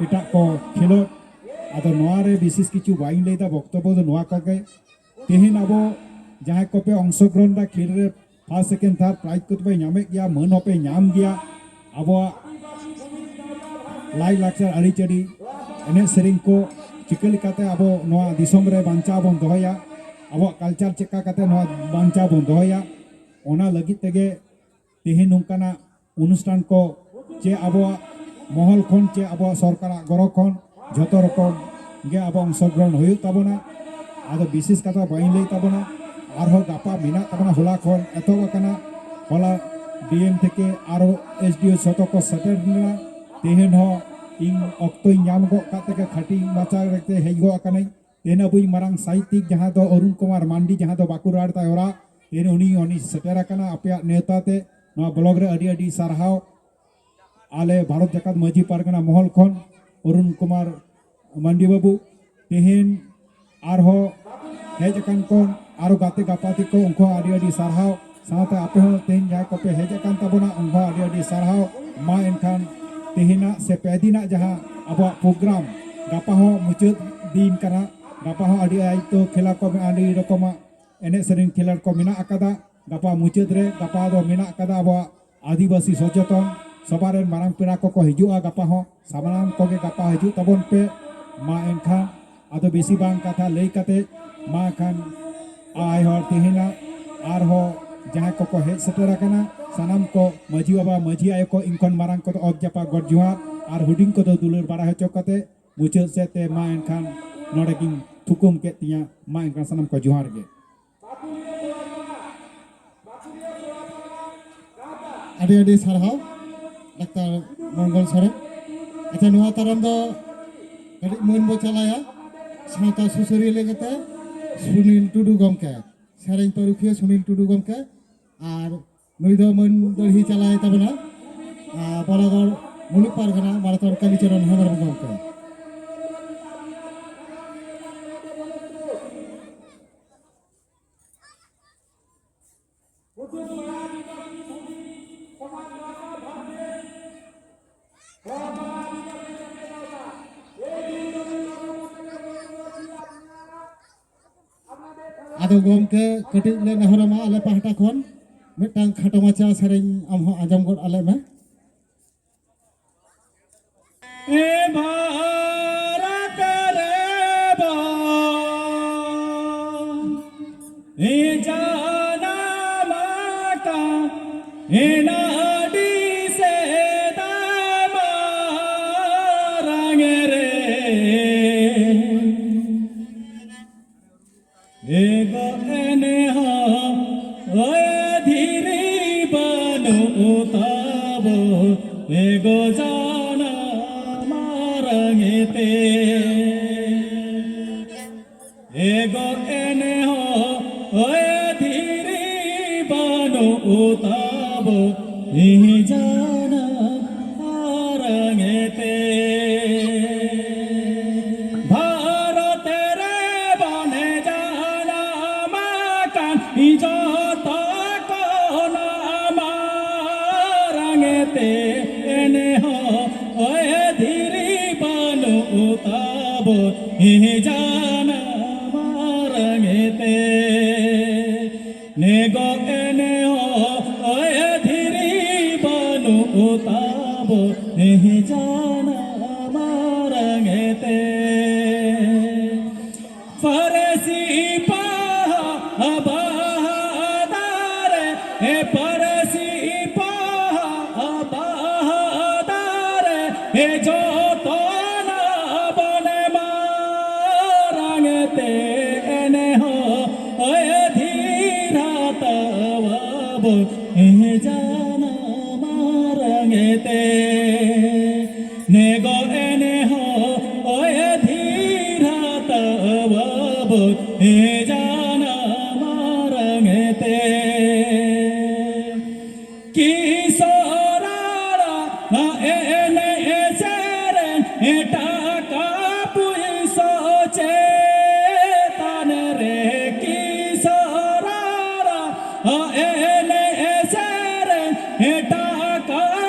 ᱮᱴᱟᱜ ᱠᱚ ᱠᱷᱮᱞᱳᱰ᱾ ᱟᱫᱚ ᱱᱚᱣᱟ ᱨᱮ ᱵᱤᱥᱮᱥ ᱠᱤᱪᱷᱩ ᱵᱟᱹᱧ ᱞᱟᱹᱭᱫᱟ, ᱵᱚᱠᱛᱚᱵᱵᱚ ᱫᱚ ᱱᱚᱣᱟ ᱠᱚᱜᱮ᱾ ᱛᱮᱦᱮᱧ ᱟᱵᱚ ᱡᱟᱦᱟᱸᱭ ᱠᱚᱯᱮ ᱚᱝᱥᱚᱜᱨᱚᱦᱚᱱ ᱫᱟ ᱠᱷᱮᱞ ᱨᱮ, ᱯᱷᱟᱥᱴ, ᱥᱮᱠᱮᱱᱰ, ᱛᱷᱟᱨᱰ ᱯᱨᱟᱭᱤᱡᱽ ᱠᱚᱫᱚ ᱯᱮ ᱧᱟᱢᱮᱫ ᱜᱮᱭᱟ, ᱢᱟᱹᱱ ᱦᱚᱸᱯᱮ ᱧᱟᱢ ᱜᱮᱭᱟ᱾ ᱟᱵᱚᱣᱟᱜ ᱞᱟᱭᱼᱞᱟᱠᱪᱟᱨ, ᱟᱹᱨᱤᱪᱟᱹᱞᱤ, ᱮᱱᱮᱡ ᱥᱮᱨᱮᱧ ᱠᱚ ᱪᱤᱠᱟᱹ ᱞᱮᱠᱟᱛᱮ ᱟᱵᱚ ᱱᱚᱣᱟ ᱫᱤᱥᱚᱢ ᱨᱮ ᱵᱟᱧᱪᱟᱣ ᱵᱚᱱ ᱫᱚᱦᱚᱭᱟ, ᱟᱵᱚᱣᱟᱜ culture ᱪᱮᱫᱠᱟ ᱠᱟᱛᱮ ᱱᱚᱣᱟ ᱵᱟᱧᱪᱟᱣ ᱵᱚᱱ ᱫᱚᱦᱚᱭᱟ, ᱚᱱᱟ ᱞᱟᱹᱜᱤᱫ ᱛᱮᱜᱮ ᱛᱮᱦᱮᱧ ᱱᱚᱝᱠᱟᱱᱟᱜ ᱚᱱᱩᱥᱴᱷᱟᱱ ᱠᱚ ᱪᱮ ᱟᱵᱚᱣᱟᱜ ᱢᱚᱦᱚᱞ ᱠᱷᱚᱱ ᱪᱮ ᱟᱵᱚᱣᱟᱜ ᱥᱚᱨᱠᱟᱨᱟᱜ ᱜᱚᱲᱚ ᱠᱷᱚᱱ ᱡᱷᱚᱛᱚ ᱨᱚᱠᱚᱢ ᱜᱮ ᱟᱵᱚ ᱚᱝᱥᱚᱜᱨᱚᱦᱚᱱ ᱦᱩᱭᱩᱜ ᱛᱟᱵᱚᱱᱟ᱾ ᱟᱫᱚ ᱵᱤᱥᱮᱥ ᱠᱟᱛᱷᱟ ᱵᱟᱹᱧ ᱞᱟᱹᱭ ᱛᱟᱵᱚᱱᱟ, ᱟᱨᱦᱚᱸ ᱜᱟᱯᱟ ᱢᱮᱱᱟᱜ ᱛᱟᱵᱚᱱᱟ, ᱦᱚᱞᱟ ᱠᱷᱚᱱ ᱮᱛᱚᱦᱚᱵ ᱟᱠᱟᱱᱟ᱾ ᱦᱚᱞᱟ ᱰᱤ ᱮᱢ ᱛᱷᱮᱠᱮ ᱟᱨᱚ ᱮᱥ ᱰᱤ ᱳ ᱡᱷᱚᱛᱚ ᱠᱚ ᱥᱮᱴᱮᱨ ᱞᱮᱱᱟ᱾ ᱛᱮᱦᱮᱧ ᱦᱚᱸ ᱤᱧ ᱚᱠᱛᱚᱧ ᱧᱟᱢ ᱜᱚᱫ ᱠᱟᱜ ᱛᱮᱜᱮ ᱠᱷᱟᱹᱴᱤ ᱢᱟᱪᱟ ᱨᱮᱛᱮ ᱦᱮᱡ ᱜᱚᱫ ᱟᱠᱟᱱᱟᱹᱧ᱾ ᱛᱮᱦᱮᱧ ᱟᱵᱚᱭᱤᱡ ᱢᱟᱨᱟᱝ ᱥᱟᱦᱤᱛᱭᱤᱠ ᱡᱟᱦᱟᱸ ᱫᱚ ᱚᱨᱩᱱ ᱠᱩᱢᱟᱨ ᱢᱟᱱᱰᱤ, ᱡᱟᱦᱟᱸ ᱫᱚ ᱵᱟᱸᱠᱩᱲᱟ ᱨᱮ ᱛᱟᱭ ᱚᱲᱟᱜ, ᱛᱮᱦᱮᱧ ᱩᱱᱤ, ᱩᱱᱤ ᱥᱮᱴᱮᱨ ᱟᱠᱟᱱᱟ ᱟᱯᱮᱭᱟᱜ ᱱᱮᱣᱛᱟ ᱛᱮ᱾ ᱱᱚᱣᱟ ᱵᱞᱚᱠ ᱨᱮ ᱟᱹᱰᱤ ᱟᱹᱰᱤ ᱥᱟᱨᱦᱟᱣ᱾ ᱟᱞᱮ ᱵᱷᱟᱨᱚᱛ ᱡᱟᱠᱟᱛ ᱢᱟᱹᱡᱷᱤ ᱯᱟᱨᱜᱟᱱᱟ ᱢᱚᱦᱚᱞ ᱠᱷᱚᱱ ᱚᱨᱩᱱ ᱠᱩᱢᱟᱨ ᱢᱟᱱᱰᱤ ᱵᱟᱹᱵᱩ, ᱛᱮᱦᱮᱧ ᱟᱨᱦᱚᱸ ᱦᱮᱡ ᱟᱠᱟᱱ ᱠᱚ ᱟᱨᱚ ᱜᱟᱛᱮ ᱜᱟᱯᱟᱛᱮ ᱠᱚ, ᱩᱱᱠᱩ ᱦᱚᱸ ᱟᱹᱰᱤ ᱟᱹᱰᱤ ᱥᱟᱨᱦᱟᱣ᱾ ᱥᱟᱶᱛᱮ ᱟᱯᱮ ᱦᱚᱸ ᱛᱮᱦᱮᱧ ᱡᱟᱦᱟᱸᱭ ᱠᱚᱯᱮ ᱦᱮᱡ ᱟᱠᱟᱱ ᱛᱟᱵᱚᱱᱟ, ᱩᱱᱠᱩ ᱦᱚᱸ ᱟᱹᱰᱤ ᱟᱹᱰᱤ ᱥᱟᱨᱦᱟᱣ᱾ ᱢᱟ ᱮᱱᱠᱷᱟᱱ ᱛᱮᱦᱮᱧᱟᱜ ᱥᱮ ᱯᱮ ᱫᱤᱱᱟᱜ ᱡᱟᱦᱟᱸ ᱟᱵᱚᱣᱟᱜ ᱯᱨᱳᱜᱨᱟᱢ, ᱜᱟᱯᱟ ᱦᱚᱸ ᱢᱩᱪᱟᱹᱫ ᱫᱤᱱ ᱠᱟᱱᱟ᱾ ᱜᱟᱯᱟ ᱦᱚᱸ ᱟᱹᱰᱤ ᱟᱭᱛᱚ ᱠᱷᱮᱞᱟ ᱠᱚ ᱢᱮᱱᱟᱜᱼᱟ, ᱟᱹᱰᱤ ᱨᱚᱠᱚᱢᱟᱜ ᱮᱱᱮᱡ ᱥᱮᱨᱮᱧ ᱠᱷᱮᱞᱳᱰ ᱠᱚ ᱢᱮᱱᱟᱜ ᱟᱠᱟᱫᱟ᱾ ᱜᱟᱯᱟ ᱢᱩᱪᱟᱹᱫ ᱨᱮ, ᱜᱟᱯᱟ ᱫᱚ ᱢᱮᱱᱟᱜ ᱟᱠᱟᱫᱟ ᱟᱵᱚᱣᱟᱜ ᱟᱹᱫᱤᱵᱟᱹᱥᱤ ᱥᱚᱪᱮᱛᱚᱱ ᱥᱚᱵᱷᱟ ᱨᱮᱱ ᱢᱟᱨᱟᱝ ᱯᱮᱲᱟ ᱠᱚᱠᱚ ᱦᱤᱡᱩᱜᱼᱟ᱾ ᱜᱟᱯᱟ ᱦᱚᱸ ᱥᱟᱱᱟᱢ ᱠᱚᱜᱮ ᱜᱟᱯᱟ ᱦᱤᱡᱩᱜ ᱛᱟᱵᱚᱱ ᱯᱮ᱾ ᱢᱟ ᱮᱱᱠᱷᱟᱱ ᱟᱫᱚ ᱵᱮᱥᱤ ᱵᱟᱝ ᱠᱟᱛᱷᱟ ᱞᱟᱹᱭ ᱠᱟᱛᱮ, ᱢᱟ ᱮᱱᱠᱷᱟᱱ ᱟᱭ ᱦᱚᱲ ᱛᱮᱦᱮᱧᱟᱜ ᱟᱨᱦᱚᱸ ᱡᱟᱦᱟᱸᱭ ᱠᱚᱠᱚ ᱦᱮᱡ ᱥᱮᱴᱮᱨ ᱟᱠᱟᱱᱟ, ᱥᱟᱱᱟᱢ ᱠᱚ ᱢᱟᱹᱡᱷᱤ ᱵᱟᱵᱟ, ᱢᱟᱹᱡᱷᱤ ᱟᱭᱳ ᱠᱚ, ᱤᱧ ᱠᱷᱚᱱ ᱢᱟᱨᱟᱝ ᱠᱚᱫᱚ ᱚᱛ ᱡᱟᱯᱟᱜ ᱜᱚᱰ ᱡᱚᱦᱟᱨ, ᱟᱨ ᱦᱩᱰᱤᱧ ᱠᱚᱫᱚ ᱫᱩᱞᱟᱹᱲ ᱵᱟᱲᱟᱭ ᱦᱚᱪᱚ ᱠᱟᱛᱮ ᱢᱩᱪᱟᱹᱫ ᱥᱮᱫ ᱛᱮ ᱢᱟ ᱮᱱᱠᱷᱟᱱ ᱱᱚᱰᱮ ᱜᱤᱧ ᱛᱷᱩᱠᱩᱢ ᱠᱮᱫ ᱛᱤᱧᱟ᱾ ᱢᱟ ᱮᱱᱠᱷᱟᱱ ᱥᱟᱱᱟᱢ ᱠᱚ ᱡᱚᱦᱟᱨ ᱜᱮ᱾ ᱟᱹᱰᱤ ᱟᱹᱰᱤ ᱥᱟᱨᱦᱟᱣ ᱰᱟᱠᱛᱟᱨ ᱢᱚᱝᱜᱚᱞ ᱥᱚᱨᱮᱱ᱾ ᱟᱪᱪᱷᱟ, ᱱᱚᱣᱟ ᱛᱟᱭᱚᱢ ᱫᱚ ᱠᱟᱹᱴᱤᱡ ᱢᱟᱹᱱ ᱵᱚ ᱪᱟᱞᱟᱭᱟ ᱥᱟᱶᱛᱟ ᱥᱩᱥᱟᱹᱨᱤᱭᱟᱹ ᱞᱮᱠᱟᱛᱮ ᱥᱩᱱᱤᱞ ᱴᱩᱰᱩ ᱜᱚᱢᱠᱮ, ᱥᱮᱨᱮᱧ ᱯᱟᱹᱨᱩᱠᱷᱤᱭᱟᱹ ᱥᱩᱱᱤᱞ ᱴᱩᱰᱩ ᱜᱚᱢᱠᱮ, ᱟᱨ ᱱᱩᱭ ᱫᱚ ᱢᱟᱹᱱ ᱫᱟᱹᱲᱦᱤ ᱪᱟᱞᱟᱭ ᱛᱟᱵᱚᱱᱟ, ᱟᱨ ᱵᱚᱲᱟᱜᱚᱲ ᱢᱩᱞᱩᱠ ᱯᱟᱨᱜᱟᱱᱟ ᱢᱟᱱᱚᱛᱟᱱ ᱠᱟᱞᱤᱪᱚᱨᱚᱱ ᱦᱮᱢᱵᱨᱚᱢ ᱜᱚᱢᱠᱮ᱾ ᱟᱫᱚ ᱜᱚᱢᱠᱮ, ᱠᱟᱹᱴᱤᱡ ᱞᱮ ᱱᱮᱦᱚᱨᱟᱢᱟ ᱟᱞᱮ ᱯᱟᱦᱴᱟ ᱠᱷᱚᱱ, ᱢᱤᱫᱴᱟᱝ ᱠᱷᱟᱴᱚ ᱢᱟᱪᱷᱟ ᱥᱮᱨᱮᱧ ᱟᱢ ᱦᱚᱸ ᱟᱸᱡᱚᱢ ᱜᱚᱫ ᱟᱞᱮ ᱢᱮ᱾ ᱮ ᱵᱷᱟᱨᱚᱛ ᱨᱮᱵᱚ ᱮ ᱡᱟᱱᱟᱢ ᱟᱠᱟᱱ ᱮᱱᱟ ᱟᱹᱰᱤ ᱥᱮᱫᱟᱭ ᱢᱟᱨᱟᱝ ᱨᱮ᱾ ᱮᱜᱚ ᱮᱱᱮ ᱦᱚᱸ ᱚᱭ ᱫᱷᱤᱨᱤ ᱵᱟᱹᱱᱩᱜ ᱛᱟᱵᱚ, ᱮᱜᱚ ᱡᱟᱱᱟᱢ ᱢᱟᱨᱟᱝ ᱛᱮ᱾ ᱮᱜᱚ ᱮᱱᱮ ᱦᱚᱸ ᱚᱭ ᱫᱷᱤᱨᱤ ᱵᱟᱹᱱᱩᱜ ᱛᱟᱵᱚ, ᱤᱧ ᱡᱟᱱᱟᱢ ᱢᱟᱨᱟᱝ ᱛᱮ᱾ ᱵᱷᱟᱨᱚᱛ ᱨᱮ ᱵᱚᱱ ᱡᱟᱱᱟᱢ ᱟᱠᱟᱱ ᱡᱚᱛᱚ ᱠᱷᱚᱱᱟᱜ ᱢᱟᱨᱟᱝ ᱛᱮ, ᱮᱱᱦᱚᱸ ᱚᱭ ᱫᱷᱤᱨᱤ ᱵᱟᱹᱱᱩᱜ ᱛᱟᱵᱚ, ᱡᱟᱱᱟᱢ ᱢᱟᱨᱟᱝ ᱛᱮ᱾ ᱱᱮᱜᱚ ᱮᱱᱮ ᱦᱚᱸ ᱚᱭ ᱫᱷᱤᱨᱤ ᱵᱟᱹᱱᱩᱜ ᱛᱟᱵᱚ, ᱮ ᱡᱟᱱᱟᱢ ᱢᱟᱨᱟᱝ ᱛᱮ᱾ ᱯᱟᱹᱨᱥᱤ ᱯᱟᱦᱟ ᱵᱟᱦᱟ ᱫᱟᱨᱮ, ᱮ ᱯᱟᱹᱨᱥᱤ ᱯᱟᱦᱟ ᱵᱟᱦᱟ ᱫᱟᱨᱮ, ᱮ ᱡᱚᱛᱚᱱᱟᱜ ᱵᱚᱱ ᱢᱟᱨᱟᱝ ᱛᱮ, ᱮᱱᱦᱚᱸ ᱚᱭ ᱫᱷᱤᱨᱟ ᱛᱟᱣᱟᱵᱚ, ᱮ ᱡᱟᱱᱟᱢ ᱢᱟᱨᱟᱝ ᱛᱮ᱾ ᱱᱮᱜᱚ ᱮᱱᱦᱚᱸ ᱚᱭ ᱫᱷᱤᱨᱟ ᱛᱟᱣᱟᱵᱚ, ᱮ ᱡᱟᱱᱟᱢ ᱢᱟᱨᱟᱝ ᱛᱮ᱾ ᱠᱤᱥᱚᱨᱟᱲᱟ ᱮᱱᱮᱡ ᱥᱮᱨᱮᱧ ᱴᱟᱠᱟ ᱯᱩᱭᱥᱟᱹ ᱪᱮᱛᱟᱱ ᱨᱮ, ᱠᱤᱥᱚᱨᱟᱲᱟ ᱮᱱᱮᱡ ᱥᱮᱨᱮᱧ ᱴᱟᱠᱟ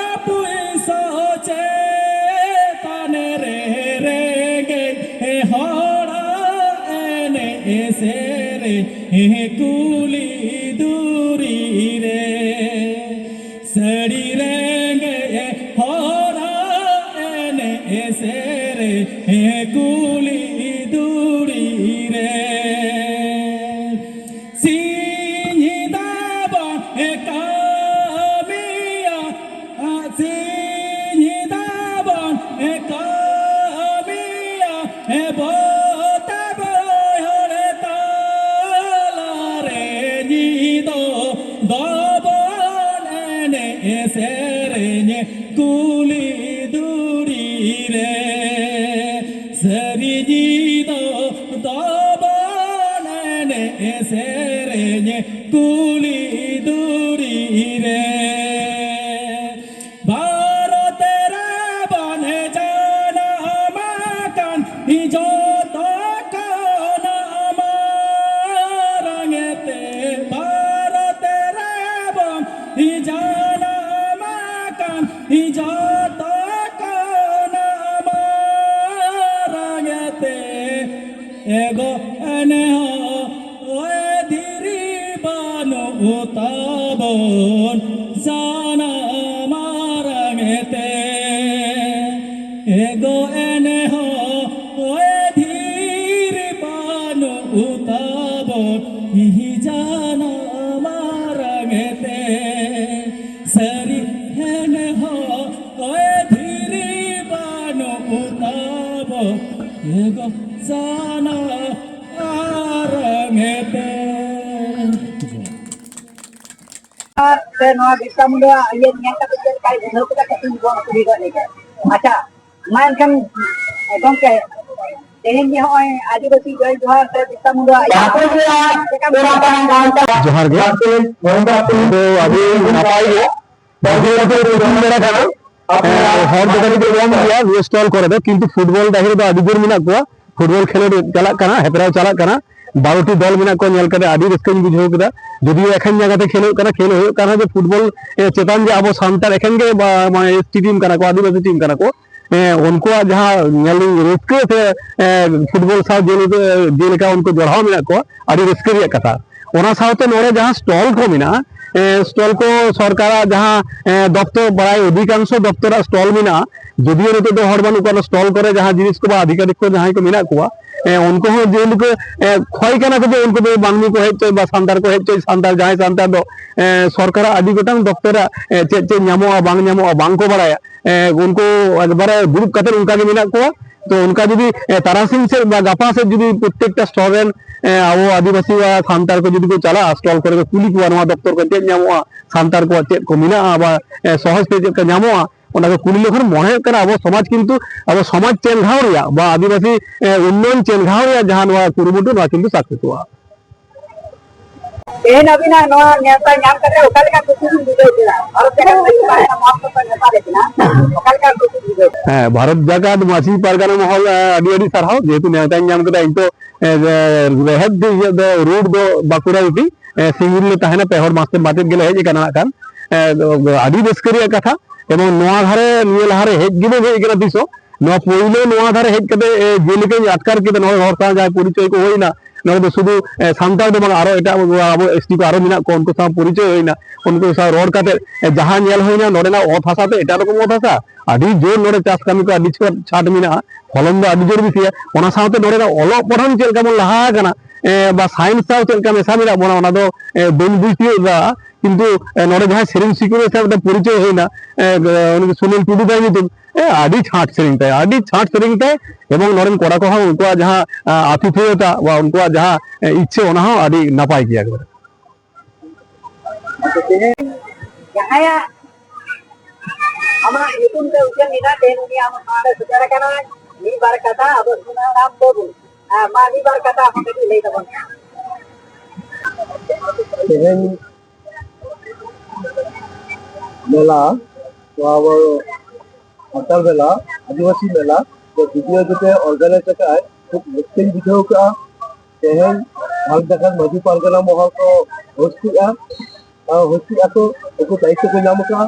ᱯᱩᱭᱥᱟᱹ ᱪᱮᱛᱟᱱ ᱨᱮ, ᱨᱮᱸᱜᱮᱡ ᱦᱚᱲᱟᱜ ᱮᱱᱮᱡ ᱥᱮᱨᱮᱧ ᱠᱩᱞᱦᱤ ᱫᱷᱩᱨᱤ ᱨᱮ᱾ ᱥᱟᱹᱲᱤ ᱨᱮᱸᱜᱮᱡ ᱦᱚᱲᱟᱜ ᱮᱱᱮᱡ ᱠᱩᱞᱦᱤ ᱫᱷᱩᱲᱤ ᱨᱮ ᱥᱤᱧ ᱧᱤᱫᱟᱹ ᱵᱚᱱ ᱠᱟᱹᱢᱤᱭᱟ, ᱥᱤᱧ ᱧᱤᱫᱟᱹ ᱵᱚᱱ ᱠᱟᱹᱢᱤᱭᱟ, ᱵᱚᱛᱟ ᱵᱚᱭᱦᱟᱹᱲ ᱛᱟᱞᱟ ᱨᱮ ᱧᱤᱫᱟᱹ ᱫᱚᱵᱚᱱ ᱮᱱᱮᱡ ᱥᱮᱨᱮᱧ ᱠᱩᱞᱦᱤ ᱫᱷᱩᱲᱤ ᱨᱮ᱾ ᱥᱟᱹᱨᱤ ᱧᱤᱫᱟᱹ ᱫᱚᱵᱚᱱ ᱮᱱᱮᱡ ᱥᱮᱨᱮᱧ ᱠᱩᱞᱦᱤ ᱫᱷᱩᱲᱤ ᱨᱮ᱾ ᱵᱷᱟᱨᱚᱛ ᱨᱮᱵᱚᱱ ᱡᱟᱱᱟᱢ ᱟᱠᱟᱱ ᱡᱚᱛᱚ ᱠᱷᱚᱱ ᱢᱟᱨᱟᱝ ᱛᱮ, ᱵᱷᱟᱨᱚᱛ ᱨᱮᱵᱚᱱ ᱡᱟᱱᱟᱢ ᱟᱠᱟᱱ ᱡᱚᱛᱚ ᱠᱷᱚᱱ ᱢᱟᱨᱟᱝ ᱛᱮ, ᱮᱜᱳ ᱮᱱᱦᱚᱸ ᱚᱭ ᱫᱷᱤᱨᱤ ᱵᱟᱹᱱᱩᱜ ᱛᱟᱵᱚᱱ ᱥᱟᱱᱟᱢ ᱢᱟᱨᱟᱝ ᱛᱮ᱾ ᱮᱜᱳ ᱮᱱᱦᱚᱸ ᱚᱭ ᱫᱷᱤᱨᱤ ᱵᱟᱹᱱᱩᱜ ᱛᱟᱵᱚᱱ ᱥᱟᱱᱟᱢ ᱢᱟᱨᱟᱝ ᱛᱮ᱾ ᱥᱟᱹᱨᱤ ᱮᱱᱦᱚᱸ ᱚᱭ ᱫᱷᱤᱨᱤ ᱵᱟᱹᱱᱩᱜ ᱛᱟᱵᱚ ᱮᱜᱳ ᱥᱟᱱᱟᱢ ᱢᱟᱨᱟᱝ ᱛᱮ᱾ ᱟᱨ ᱥᱮ ᱱᱚᱣᱟ ᱵᱤᱨᱥᱟ ᱢᱩᱱᱰᱟᱣᱟᱜ ᱤᱭᱟᱹ ᱧᱮᱞ ᱠᱟᱛᱮ ᱪᱮᱫ ᱞᱮᱠᱟᱭ ᱵᱩᱡᱷᱟᱹᱣ ᱠᱮᱫᱟ? ᱠᱟᱹᱴᱤᱡ ᱵᱚᱱ ᱠᱩᱞᱤ ᱜᱚᱫ ᱞᱮᱜᱮ᱾ ᱟᱪᱪᱷᱟ, ᱢᱟ ᱮᱱᱠᱷᱟᱱ ᱜᱚᱢᱠᱮ, ᱛᱮᱦᱮᱧ ᱡᱮ ᱦᱚᱸᱜᱼᱚᱭ ᱟᱹᱫᱤᱵᱟᱹᱥᱤ ᱜᱟᱹᱭ ᱡᱚᱦᱟᱨ ᱥᱮ ᱵᱤᱨᱥᱟ ᱢᱩᱱᱰᱟᱣᱟᱜ ᱤᱭᱟᱹ ᱪᱮᱫ ᱞᱮᱠᱟᱢ ᱵᱩᱡᱷᱟᱹᱣ ᱫᱟ? ᱡᱚᱦᱟᱨ ᱜᱮ᱾ ᱛᱚ, ᱟᱹᱰᱤ ᱱᱟᱯᱟᱭ ᱜᱮ᱾ ᱵᱟᱹᱭᱦᱟᱹᱲ ᱨᱮᱫᱚ ᱛᱤᱠᱤᱱ ᱵᱮᱲᱟ ᱠᱟᱱᱟ᱾ ᱮ, ᱦᱚᱲ ᱫᱚ ᱠᱟᱹᱴᱤᱡ ᱠᱚ ᱠᱚᱢ ᱜᱮᱭᱟ ᱱᱤᱭᱟᱹ stall ᱠᱚᱨᱮ ᱫᱚ, ᱠᱤᱱᱛᱩ football ᱰᱟᱹᱦᱤ ᱨᱮᱫᱚ ᱟᱹᱰᱤ ᱡᱳᱨ ᱢᱮᱱᱟᱜ ᱠᱚᱣᱟ᱾ Football ᱠᱷᱮᱞᱳᱰ ᱪᱟᱞᱟᱜ ᱠᱟᱱᱟ, ᱦᱮᱯᱨᱟᱣ ᱪᱟᱞᱟᱜ ᱠᱟᱱᱟ᱾ ᱵᱟᱨᱚ ᱴᱤ ᱫᱚᱞ ᱢᱮᱱᱟᱜ ᱠᱚᱣᱟ, ᱧᱮᱞ ᱠᱟᱛᱮ ᱟᱹᱰᱤ ᱨᱟᱹᱥᱠᱟᱹᱧ ᱵᱩᱡᱷᱟᱹᱣ ᱠᱮᱫᱟ᱾ ᱡᱩᱫᱤᱭᱳ ᱮᱠᱷᱮᱱ ᱡᱟᱸᱜᱟ ᱛᱮ ᱠᱷᱮᱞᱳᱜ ᱠᱟᱱᱟ, ᱠᱷᱮᱞ ᱦᱩᱭᱩᱜ ᱠᱟᱱᱟ ᱡᱮ football, ᱮ, ᱪᱮᱛᱟᱱ ᱡᱮ ᱟᱵᱚ ᱥᱟᱱᱛᱟᱲ ᱮᱠᱷᱮᱱ ᱜᱮ ᱵᱟ-, ᱢᱟᱱᱮ S T team ᱠᱟᱱᱟ ᱠᱚ, ᱟᱹᱫᱤᱵᱟᱹᱥᱤ team ᱠᱟᱱᱟ ᱠᱚ, ᱮ, ᱩᱱᱠᱩᱣᱟᱜ ᱡᱟᱦᱟᱸ ᱧᱮᱞ ᱨᱟᱹᱥᱠᱟᱹ ᱥᱮ, ᱮ, football ᱥᱟᱶ ᱡᱮᱞᱮᱠᱟ, ᱡᱮᱞᱮᱠᱟ ᱩᱱᱠᱩ ᱡᱚᱲᱟᱣ ᱢᱮᱱᱟᱜ ᱠᱚᱣᱟ, ᱟᱹᱰᱤ ᱨᱟᱹᱥᱠᱟᱹ ᱨᱮᱭᱟᱜ ᱠᱟᱛᱷᱟ᱾ ᱚᱱᱟ ᱥᱟᱶᱛᱮ ᱱᱚᱰᱮ ᱡᱟᱦᱟᱸ stall ᱠᱚ ᱢᱮᱱᱟᱜᱼᱟ, ᱮ, ᱥᱴᱚᱞ ᱠᱚ ᱥᱚᱨᱠᱟᱨᱟᱜ ᱡᱟᱦᱟᱸ, ᱮ, ᱫᱚᱯᱛᱚᱨ, ᱯᱨᱟᱭ ᱚᱫᱷᱤᱠᱟᱝᱥᱚ ᱫᱚᱯᱛᱚᱨᱟᱜ ᱥᱴᱚᱞ ᱢᱮᱱᱟᱜᱼᱟ, ᱡᱩᱫᱤᱭᱳ ᱱᱤᱛᱚᱜ ᱫᱚ ᱦᱚᱲ ᱵᱟᱹᱱᱩᱜ ᱠᱚᱣᱟ, ᱚᱱᱟ ᱥᱴᱚᱞ ᱠᱚᱨᱮ ᱡᱟᱦᱟᱸ ᱡᱤᱱᱤᱥ ᱠᱚ ᱵᱟ ᱟᱫᱷᱤᱠᱟᱨᱤᱠ ᱠᱚ ᱡᱟᱦᱟᱸᱭ ᱠᱚ ᱢᱮᱱᱟᱜ ᱠᱚᱣᱟ, ᱮ, ᱩᱱᱠᱩ ᱦᱚᱸ ᱡᱮᱞᱮᱠᱟ, ᱮ, ᱠᱷᱚᱭ ᱠᱟᱱᱟ ᱠᱚ ᱡᱮ ᱩᱱᱠᱩ ᱫᱚ ᱵᱟᱝᱢᱤ ᱠᱚ ᱦᱮᱡ ᱦᱚᱪᱚᱭ ᱵᱟ ᱥᱟᱱᱛᱟᱲ ᱠᱚ ᱦᱮᱡ ᱦᱚᱪᱚᱭ, ᱥᱟᱱᱛᱟᱲ ᱡᱟᱦᱟᱸᱭ ᱥᱟᱱᱛᱟᱲ ᱫᱚ, ᱮ, ᱥᱚᱨᱠᱟᱨᱟᱜ ᱟᱹᱰᱤ ᱜᱚᱴᱟᱝ ᱫᱚᱯᱛᱚᱨᱟᱜ, ᱮ, ᱪᱮᱫ ᱪᱮᱫ ᱧᱟᱢᱚᱜᱼᱟ ᱵᱟᱝ ᱧᱟᱢᱚᱜᱼᱟ ᱵᱟᱝ ᱠᱚ ᱵᱟᱲᱟᱭᱟ᱾ ᱮ, ᱩᱱᱠᱩ ᱮᱠᱵᱟᱨᱮ ᱫᱩᱲᱩᱵ ᱠᱟᱛᱮ ᱚᱱᱠᱟ ᱜᱮ ᱢᱮᱱᱟᱜ ᱠᱚᱣᱟ᱾ ᱛᱚ ᱚᱱᱠᱟ ᱡᱩᱫᱤ, ᱮ, ᱛᱟᱨᱟᱥᱤᱧ ᱥᱮᱫ ᱵᱟ ᱜᱟᱯᱟ ᱥᱮᱫ ᱡᱩᱫᱤ ᱯᱨᱚᱛᱛᱮᱠᱴᱟ ᱥᱴᱚᱞ ᱨᱮᱱ, ᱮ, ᱟᱵᱚ ᱟᱹᱫᱤᱵᱟᱹᱥᱤ ᱵᱟ ᱥᱟᱱᱛᱟᱲ ᱠᱚ ᱡᱩᱫᱤ ᱠᱚ ᱪᱟᱞᱟᱜᱼᱟ ᱥᱴᱚᱞ ᱠᱚᱨᱮ ᱠᱚ ᱠᱩᱞᱤ ᱠᱚᱣᱟ ᱱᱚᱣᱟ ᱫᱚᱯᱛᱚᱨ ᱠᱚ ᱪᱮᱫ ᱧᱟᱢᱚᱜᱼᱟ, ᱥᱟᱱᱛᱟᱲ ᱠᱚᱣᱟᱜ ᱪᱮᱫ ᱠᱚ ᱢᱮᱱᱟᱜᱼᱟ ᱵᱟ, ᱮ, ᱥᱚᱦᱚᱡ ᱛᱮ ᱪᱮᱫ ᱠᱚ ᱧᱟᱢᱚᱜᱼᱟ, ᱚᱱᱟ ᱠᱚ ᱠᱩᱞᱤ ᱞᱮᱠᱷᱟᱱ ᱢᱚᱱᱮ ᱦᱩᱭᱩᱜ ᱠᱟᱱᱟ ᱟᱵᱚ ᱥᱚᱢᱟᱡᱽ ᱠᱤᱱᱛᱩ ᱟᱵᱚ ᱥᱚᱢᱟᱡᱽ ᱪᱮᱱᱜᱷᱟᱣ ᱨᱮᱭᱟᱜ ᱵᱟ ᱟᱹᱫᱤᱵᱟᱹᱥᱤ, ᱮ, ᱩᱱᱱᱚᱭᱚᱱ ᱪᱮᱱᱜᱷᱟᱣ ᱨᱮᱭᱟᱜ ᱡᱟᱦᱟᱸ ᱱᱚᱣᱟ ᱠᱩᱨᱩᱢᱩᱴᱩ, ᱱᱚᱣᱟ ᱠᱤᱱᱛᱩ ᱥᱟᱠᱥᱮᱥᱚᱜᱼᱟ᱾ ᱛᱮᱦᱮᱧ ᱟᱹᱵᱤᱱᱟᱜ ᱱᱚᱣᱟ ᱱᱮᱣᱛᱟ ᱧᱟᱢ ᱠᱟᱛᱮ ᱚᱠᱟ ᱞᱮᱠᱟ ᱠᱩᱥᱤ ᱵᱤᱱ ᱵᱩᱡᱷᱟᱹᱣ ᱠᱮᱫᱟ? ᱵᱷᱟᱨᱚᱛ ᱡᱟᱠᱟᱛ ᱢᱟᱹᱡᱷᱤ ᱯᱟᱨᱜᱟᱱᱟ ᱢᱚᱦᱚᱞ ᱠᱷᱚᱱ ᱱᱮᱣᱛᱟ ᱞᱮᱫ ᱵᱤᱱᱟ, ᱚᱠᱟ ᱞᱮᱠᱟ ᱠᱩᱥᱤ ᱵᱤᱱ ᱵᱩᱡᱷᱟᱹᱣ ᱠᱮᱫᱟ? ᱦᱮᱸ, ᱵᱷᱟᱨᱚᱛ ᱡᱟᱠᱟᱛ ᱢᱟᱹᱡᱷᱤ ᱯᱟᱨᱜᱟᱱᱟ ᱢᱚᱦᱚᱞ, ᱮ, ᱟᱹᱰᱤ ᱟᱹᱰᱤ ᱥᱟᱨᱦᱟᱣ, ᱡᱮᱦᱮᱛᱩ ᱱᱮᱣᱛᱟᱧ ᱧᱟᱢ ᱠᱮᱫᱟ᱾ ᱤᱧ ᱛᱚ, ᱮ, ᱮ, ᱨᱮᱦᱮᱫ ᱫᱚ ᱤᱧᱟᱹᱜ ᱫᱚ ᱨᱩᱴ ᱫᱚ ᱵᱟᱸᱠᱩᱲᱟ ᱨᱩᱴᱤ, ᱮ, ᱥᱤᱝᱜᱩᱨ ᱞᱮ ᱛᱟᱦᱮᱱᱟ, ᱯᱮ ᱦᱚᱲ ᱢᱟᱥᱴᱟᱨ ᱢᱟᱪᱮᱫ ᱜᱮᱞᱮ ᱦᱮᱡ ᱟᱠᱟᱱᱟ ᱱᱟᱜ ᱠᱷᱟᱱ᱾ ᱮ, ᱟᱹᱰᱤ ᱨᱟᱹᱥᱠᱟᱹ ᱨᱮᱭᱟᱜ ᱠᱟᱛᱷᱟ, ᱮᱵᱚᱝ ᱱᱚᱣᱟ ᱫᱷᱟᱨᱮ ᱱᱤᱭᱟᱹ ᱞᱟᱦᱟᱨᱮ ᱦᱮᱡ ᱜᱮ ᱵᱟᱹᱧ ᱦᱮᱡ ᱟᱠᱟᱱᱟ ᱛᱤᱥ ᱦᱚᱸ᱾ ᱱᱚᱣᱟ ᱯᱳᱭᱞᱳ ᱱᱚᱣᱟ ᱫᱷᱟᱨᱮ ᱦᱮᱡ ᱠᱟᱛᱮ, ᱮ, ᱡᱮᱞᱮᱠᱟᱧ ᱟᱴᱠᱟᱨ ᱠᱮᱫᱟ, ᱱᱚᱜᱼᱚᱭ ᱦᱚᱲ ᱥᱟᱶ ᱡᱟᱦᱟᱸᱭ ᱯᱚᱨᱤᱪᱚᱭ ᱠᱚ ᱦᱩᱭᱱᱟ, ᱱᱚᱰᱮ ᱫᱚ ᱥᱩᱫᱷᱩ, ᱮ, ᱥᱟᱱᱛᱟᱲ ᱫᱚ ᱵᱟᱝ, ᱟᱨᱚ ᱮᱴᱟᱜ ᱟᱵᱚ ᱮᱥ ᱴᱤ ᱠᱚ ᱟᱨᱚ ᱢᱮᱱᱟᱜ ᱠᱚᱣᱟ, ᱩᱱᱠᱩ ᱥᱟᱶ ᱯᱚᱨᱤᱪᱚᱭ ᱦᱩᱭᱱᱟ᱾ ᱩᱱᱠᱩ ᱥᱟᱶ ᱨᱚᱲ ᱠᱟᱛᱮ, ᱮ, ᱡᱟᱦᱟᱸ ᱧᱮᱞ ᱦᱩᱭᱱᱟ ᱱᱚᱰᱮᱱᱟᱜ ᱚᱛ ᱦᱟᱥᱟ ᱫᱚ ᱮᱴᱟᱜ ᱨᱚᱠᱚᱢ ᱚᱛ ᱦᱟᱥᱟ, ᱟᱹᱰᱤ ᱡᱳᱨ ᱱᱚᱰᱮ ᱪᱟᱥ ᱠᱟᱹᱢᱤ ᱠᱚ ᱟᱹᱰᱤ ᱪᱷᱟᱴ, ᱪᱷᱟᱴ ᱢᱮᱱᱟᱜᱼᱟ, ᱯᱷᱚᱞᱚᱱ ᱫᱚ ᱟᱹᱰᱤ ᱡᱳᱨ ᱵᱮᱥᱤᱭᱟ᱾ ᱚᱱᱟ ᱥᱟᱶᱛᱮ ᱱᱚᱰᱮᱱᱟᱜ ᱚᱞᱚᱜ ᱯᱟᱲᱦᱟᱣ ᱪᱮᱫ ᱞᱮᱠᱟ ᱵᱚᱱ ᱞᱟᱦᱟ ᱟᱠᱟᱱᱟ, ᱮ, ᱵᱟ ᱥᱟᱭᱮᱱᱥ ᱥᱟᱶ ᱪᱮᱫ ᱞᱮᱠᱟ ᱢᱮᱥᱟ ᱢᱮᱱᱟᱜ ᱵᱚᱱᱟ, ᱚᱱᱟ ᱫᱚ, ᱮ, ᱵᱟᱹᱧ ᱵᱩᱡᱽ ᱛᱤᱭᱳᱜ ᱫᱟ᱾ ᱠᱤᱱᱛᱩ, ᱮ, ᱱᱚᱰᱮ ᱡᱟᱦᱟᱸᱭ ᱥᱮᱨᱮᱧ ᱥᱤᱠᱟᱹᱨᱤᱭᱟᱹ ᱥᱟᱶ ᱢᱤᱫᱴᱟᱝ ᱯᱚᱨᱤᱪᱚᱭ ᱦᱩᱭᱱᱟ, ᱮ, ᱩᱱᱤ ᱫᱚ ᱥᱩᱱᱤᱞ ᱴᱩᱰᱩ ᱛᱟᱭ ᱧᱩᱛᱩᱢ, ᱮ, ᱟᱹᱰᱤ ᱪᱷᱟᱴ ᱥᱮᱨᱮᱧ ᱛᱟᱭ, ᱟᱹᱰᱤ ᱪᱷᱟᱴ ᱥᱮᱨᱮᱧ ᱛᱟᱭ᱾ ᱮᱵᱚᱝ ᱱᱚᱰᱮᱱ ᱠᱚᱲᱟ ᱠᱚᱦᱚᱸ ᱩᱱᱠᱩᱣᱟᱜ ᱡᱟᱦᱟᱸ, ᱟ, ᱟᱹᱛᱤᱛᱷᱮᱭᱚᱛᱟ ᱵᱟ ᱩᱱᱠᱩᱣᱟᱜ ᱡᱟᱦᱟᱸ, ᱮ, ᱤᱪᱪᱷᱟᱹ, ᱚᱱᱟ ᱦᱚᱸ ᱟᱹᱰᱤ ᱱᱟᱯᱟᱭ ᱜᱮᱭᱟ ᱮᱠᱵᱟᱨᱮ᱾ ᱟᱪᱪᱷᱟ, ᱛᱮᱦᱮᱧ ᱡᱟᱦᱟᱸᱭᱟᱜ ᱟᱢᱟᱜ ᱧᱩᱛᱩᱢ ᱛᱮ ᱩᱪᱷᱟᱹᱱ ᱮᱱᱟ, ᱛᱮᱦᱮᱧ ᱩᱱᱤ ᱟᱢ ᱱᱚᱰᱮ ᱥᱮᱴᱮᱨ ᱟᱠᱟᱱᱟᱭ, ᱢᱤᱫ ᱵᱟᱨ ᱠᱟᱛᱷᱟ ᱟᱵᱚ ᱥᱟᱱᱟᱢ ᱠᱚ, ᱟ, ᱢᱟ ᱢᱤᱫ ᱵᱟᱨ ᱠᱟᱛᱷᱟ ᱟᱢ ᱠᱟᱹᱴᱤᱡ ᱞᱟᱹᱭ ᱛᱟᱵᱚᱱ ᱢᱮ᱾ ᱛᱮᱦᱮᱧ ᱢᱮᱞᱟ, ᱱᱚᱣᱟ ᱟᱵᱚ ᱥᱟᱱᱛᱟᱲ ᱢᱮᱞᱟ, ᱟᱹᱫᱤᱵᱟᱹᱥᱤ ᱢᱮᱞᱟ, ᱫᱚ ᱵᱤᱰᱤᱳ ᱡᱮᱛᱮ ᱚᱨᱜᱟᱱᱟᱭᱤᱡᱽ ᱟᱠᱟᱫᱼᱟᱭ, ᱠᱷᱩᱵ ᱨᱟᱹᱥᱠᱟᱹᱧ ᱵᱩᱡᱷᱟᱹᱣ ᱠᱟᱜᱼᱟ᱾ ᱛᱮᱦᱮᱧ ᱵᱷᱟᱨᱚᱛ ᱡᱟᱠᱟᱛ ᱢᱟᱹᱡᱷᱤ ᱯᱟᱨᱜᱟᱱᱟ ᱢᱚᱦᱚᱞ ᱠᱚ ᱦᱳᱥᱴ ᱠᱮᱜᱼᱟ, ᱟᱨ ᱦᱳᱥᱴ ᱠᱮᱜᱼᱟ ᱠᱚ, ᱩᱱᱠᱩ ᱫᱟᱭᱤᱛᱛᱚ ᱠᱚ ᱧᱟᱢ ᱠᱟᱜᱼᱟ᱾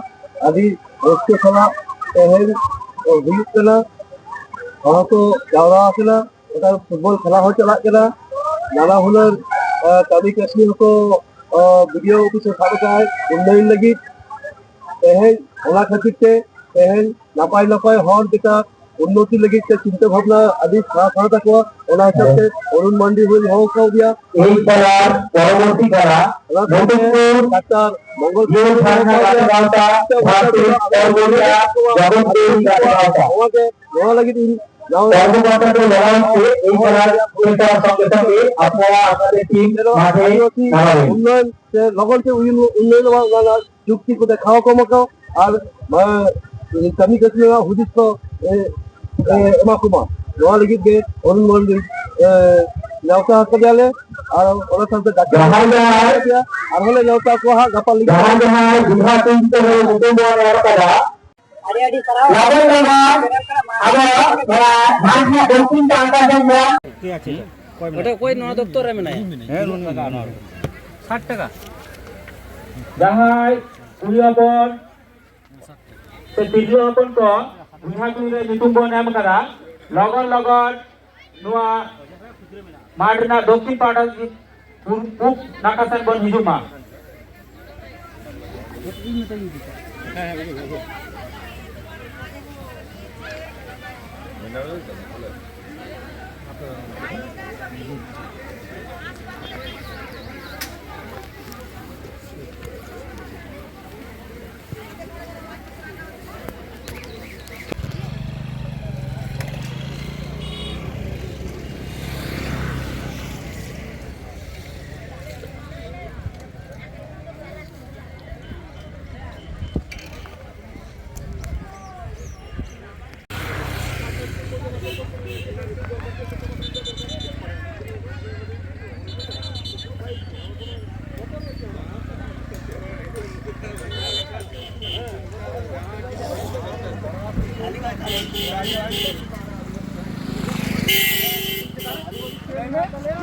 ᱟᱹᱰᱤ ᱨᱟᱹᱥᱠᱟᱹ ᱥᱟᱞᱟᱜ ᱛᱮᱦᱮᱧ ᱦᱩᱭᱩᱜ ᱠᱟᱱᱟ, ᱦᱚᱲ ᱠᱚ ᱡᱟᱣᱨᱟ ᱟᱠᱟᱱᱟ, ᱚᱱᱠᱟ ᱯᱷᱩᱴᱵᱚᱞ ᱠᱷᱮᱞᱟ ᱦᱚᱸ ᱪᱟᱞᱟᱜ ᱠᱟᱱᱟ, ᱱᱟᱱᱟ ᱦᱩᱱᱟᱹᱨ, ᱟᱸ, ᱠᱟᱹᱢᱤ ᱠᱟᱹᱥᱱᱤ ᱦᱚᱸᱠᱚ ᱵᱤᱰᱤᱳ ᱚᱯᱷᱤᱥ ᱮ ᱥᱟᱵ ᱟᱠᱟᱫᱼᱟᱭ ᱩᱱᱱᱚᱭᱚᱱ ᱞᱟᱹᱜᱤᱫ᱾ ᱛᱮᱦᱮᱧ ᱚᱱᱟ ᱠᱷᱟᱹᱛᱤᱨ ᱛᱮ ᱛᱮᱦᱮᱧ ᱱᱟᱯᱟᱭ ᱱᱟᱯᱟᱭ ᱦᱚᱲ ᱡᱮᱴᱟ ᱩᱱᱱᱚᱛᱤ ᱞᱟᱹᱜᱤᱫ ᱛᱮ ᱪᱤᱱᱛᱟᱹ ᱵᱷᱟᱵᱽᱱᱟ ᱟᱹᱰᱤ ᱥᱟᱶ ᱥᱟᱶ ᱛᱟᱠᱚᱣᱟ, ᱚᱱᱟ ᱦᱤᱥᱟᱹᱵ ᱛᱮ ᱚᱨᱩᱱ ᱢᱟᱱᱰᱤ ᱦᱚᱸᱧ ᱦᱚᱦᱚ ᱠᱟᱣᱫᱮᱭᱟ᱾ ᱮᱭ ᱯᱟᱲᱟᱨ ᱯᱚᱨᱚᱵᱚᱨᱛᱤ ᱠᱟᱞᱟ ᱚᱱᱟ ᱥᱟᱶᱛᱮ ᱰᱟᱠᱛᱟᱨ ᱢᱚᱝᱜᱚᱞ ᱡᱤᱭᱚᱱ ᱥᱟᱨᱱᱟ ᱜᱟᱛᱮ ᱜᱟᱶᱛᱟ ᱵᱷᱟᱨᱛᱤ ᱚᱞᱜᱩᱨᱤᱭᱟ ᱡᱚᱜᱚᱛ ᱠᱟᱹᱨᱤ ᱜᱟᱛᱮ ᱜᱟᱶᱛᱟ᱾ ᱱᱚᱣᱟ ᱜᱮ, ᱱᱚᱣᱟ ᱞᱟᱹᱜᱤᱫ ᱤᱧ ᱱᱚᱣᱟ ᱠᱚᱨᱢᱚᱠᱚᱨᱛᱟ ᱠᱚ ᱞᱟᱜᱟᱣ ᱛᱮ ᱮᱭ ᱯᱟᱲᱟᱨ ᱡᱚᱛᱚ ᱥᱚᱸᱜᱮ ᱥᱚᱸᱜᱮ ᱟᱵᱚᱣᱟᱜ ᱟᱠᱟᱫᱮ ᱴᱤᱢ ᱢᱟᱴᱷᱮ ᱟᱹᱫᱤᱵᱟᱹᱥᱤ ᱪᱟᱞᱟᱣᱮᱱ᱾ ᱩᱱᱱᱚᱭᱚᱱ ᱥᱮ ᱞᱚᱜᱚᱱ ᱛᱮ ᱩᱭᱩᱱ-, ᱩᱱᱱᱚᱭᱚᱱᱚᱜ ᱢᱟ, ᱚᱱᱟ ᱨᱮᱱᱟᱜ ᱪᱩᱠᱛᱤ ᱠᱚ ᱫᱮᱠᱷᱟᱣ ᱟᱠᱚ ᱢᱟᱠᱚ ᱟᱨ, ᱮ, ᱠᱟᱹᱢᱤ ᱠᱟᱹᱥᱱᱤ ᱨᱮᱱᱟᱜ ᱦᱩᱫᱤᱥ ᱠᱚ, ᱮ, ᱮ, ᱮᱢᱟ ᱠᱚᱢᱟ᱾ ᱱᱚᱣᱟ ᱞᱟᱹᱜᱤᱫ ᱜᱮ ᱚᱨᱩᱱ ᱢᱚᱱᱰᱤ, ᱮ, ᱱᱮᱣᱛᱟ ᱟᱠᱟᱫᱮᱭᱟᱞᱮ ᱟᱨ ᱚᱱᱟ ᱥᱟᱶᱛᱮ ᱰᱟᱠᱛᱟᱨ ᱡᱟᱦᱟᱸᱭ ᱡᱟᱦᱟᱸᱭ ᱟᱨᱦᱚᱸ ᱞᱮ ᱱᱮᱣᱛᱟ ᱠᱚᱣᱟ ᱦᱟᱸᱜ ᱜᱟᱯᱟ ᱞᱟᱹᱜᱤᱫ᱾ ᱡᱟᱦᱟᱸᱭ ᱡᱟᱦᱟᱸᱭ ᱵᱤᱵᱷᱟ ᱛᱤᱱ ᱛᱮ ᱧᱩᱛᱩᱢ ᱵᱚᱱ ᱮᱢ ᱠᱟᱫᱟ, ᱟᱹᱰᱤ ᱟᱹᱰᱤ ᱥᱟᱨᱦᱟᱣ᱾ ᱞᱚᱜᱚᱱ ᱞᱚᱜᱚᱱ ᱟᱵᱚ ᱱᱚᱣᱟ ᱵᱷᱟᱨᱚᱛ ᱨᱮᱱᱟᱜ ᱫᱚᱠᱠᱷᱤᱱ ᱯᱟᱦᱴᱟ ᱥᱮᱫ ᱵᱚᱱ ᱴᱷᱤᱠ ᱟᱪᱷᱮ᱾ ᱚᱠᱚᱭ ᱢᱮᱱᱟᱭᱟ? ᱚᱠᱚᱭ ᱱᱚᱣᱟ ᱫᱚᱯᱛᱚᱨ ᱨᱮ ᱢᱮᱱᱟᱭᱟ? ᱦᱮᱸ, ᱱᱩᱱᱟᱹᱜ ᱴᱟᱠᱟ ᱱᱚᱣᱟ ᱨᱮ᱾ ᱥᱟᱴ ᱴᱟᱠᱟ᱾ ᱡᱟᱦᱟᱸᱭ ᱠᱩᱲᱤ ᱦᱚᱯᱚᱱ ᱥᱮ ᱛᱤᱨᱞᱟᱹ ᱦᱚᱯᱚᱱ ᱠᱚ ᱵᱚᱭᱦᱟ ᱠᱩᱲᱤ ᱨᱮ ᱧᱩᱛᱩᱢ ᱵᱚᱱ ᱮᱢ ᱟᱠᱟᱫᱟ, ᱞᱚᱜᱚᱱ ᱞᱚᱜᱚᱱ ᱱᱚᱣᱟ ᱢᱟᱴᱷ ᱨᱮᱱᱟᱜ ᱫᱚᱠᱠᱷᱤᱱ ᱯᱟᱦᱴᱟ ᱯᱩᱵ, ᱯᱩᱵ ᱱᱟᱠᱷᱟ ᱥᱮᱱ ᱵᱚᱱ ᱦᱤᱡᱩᱜ ᱢᱟ᱾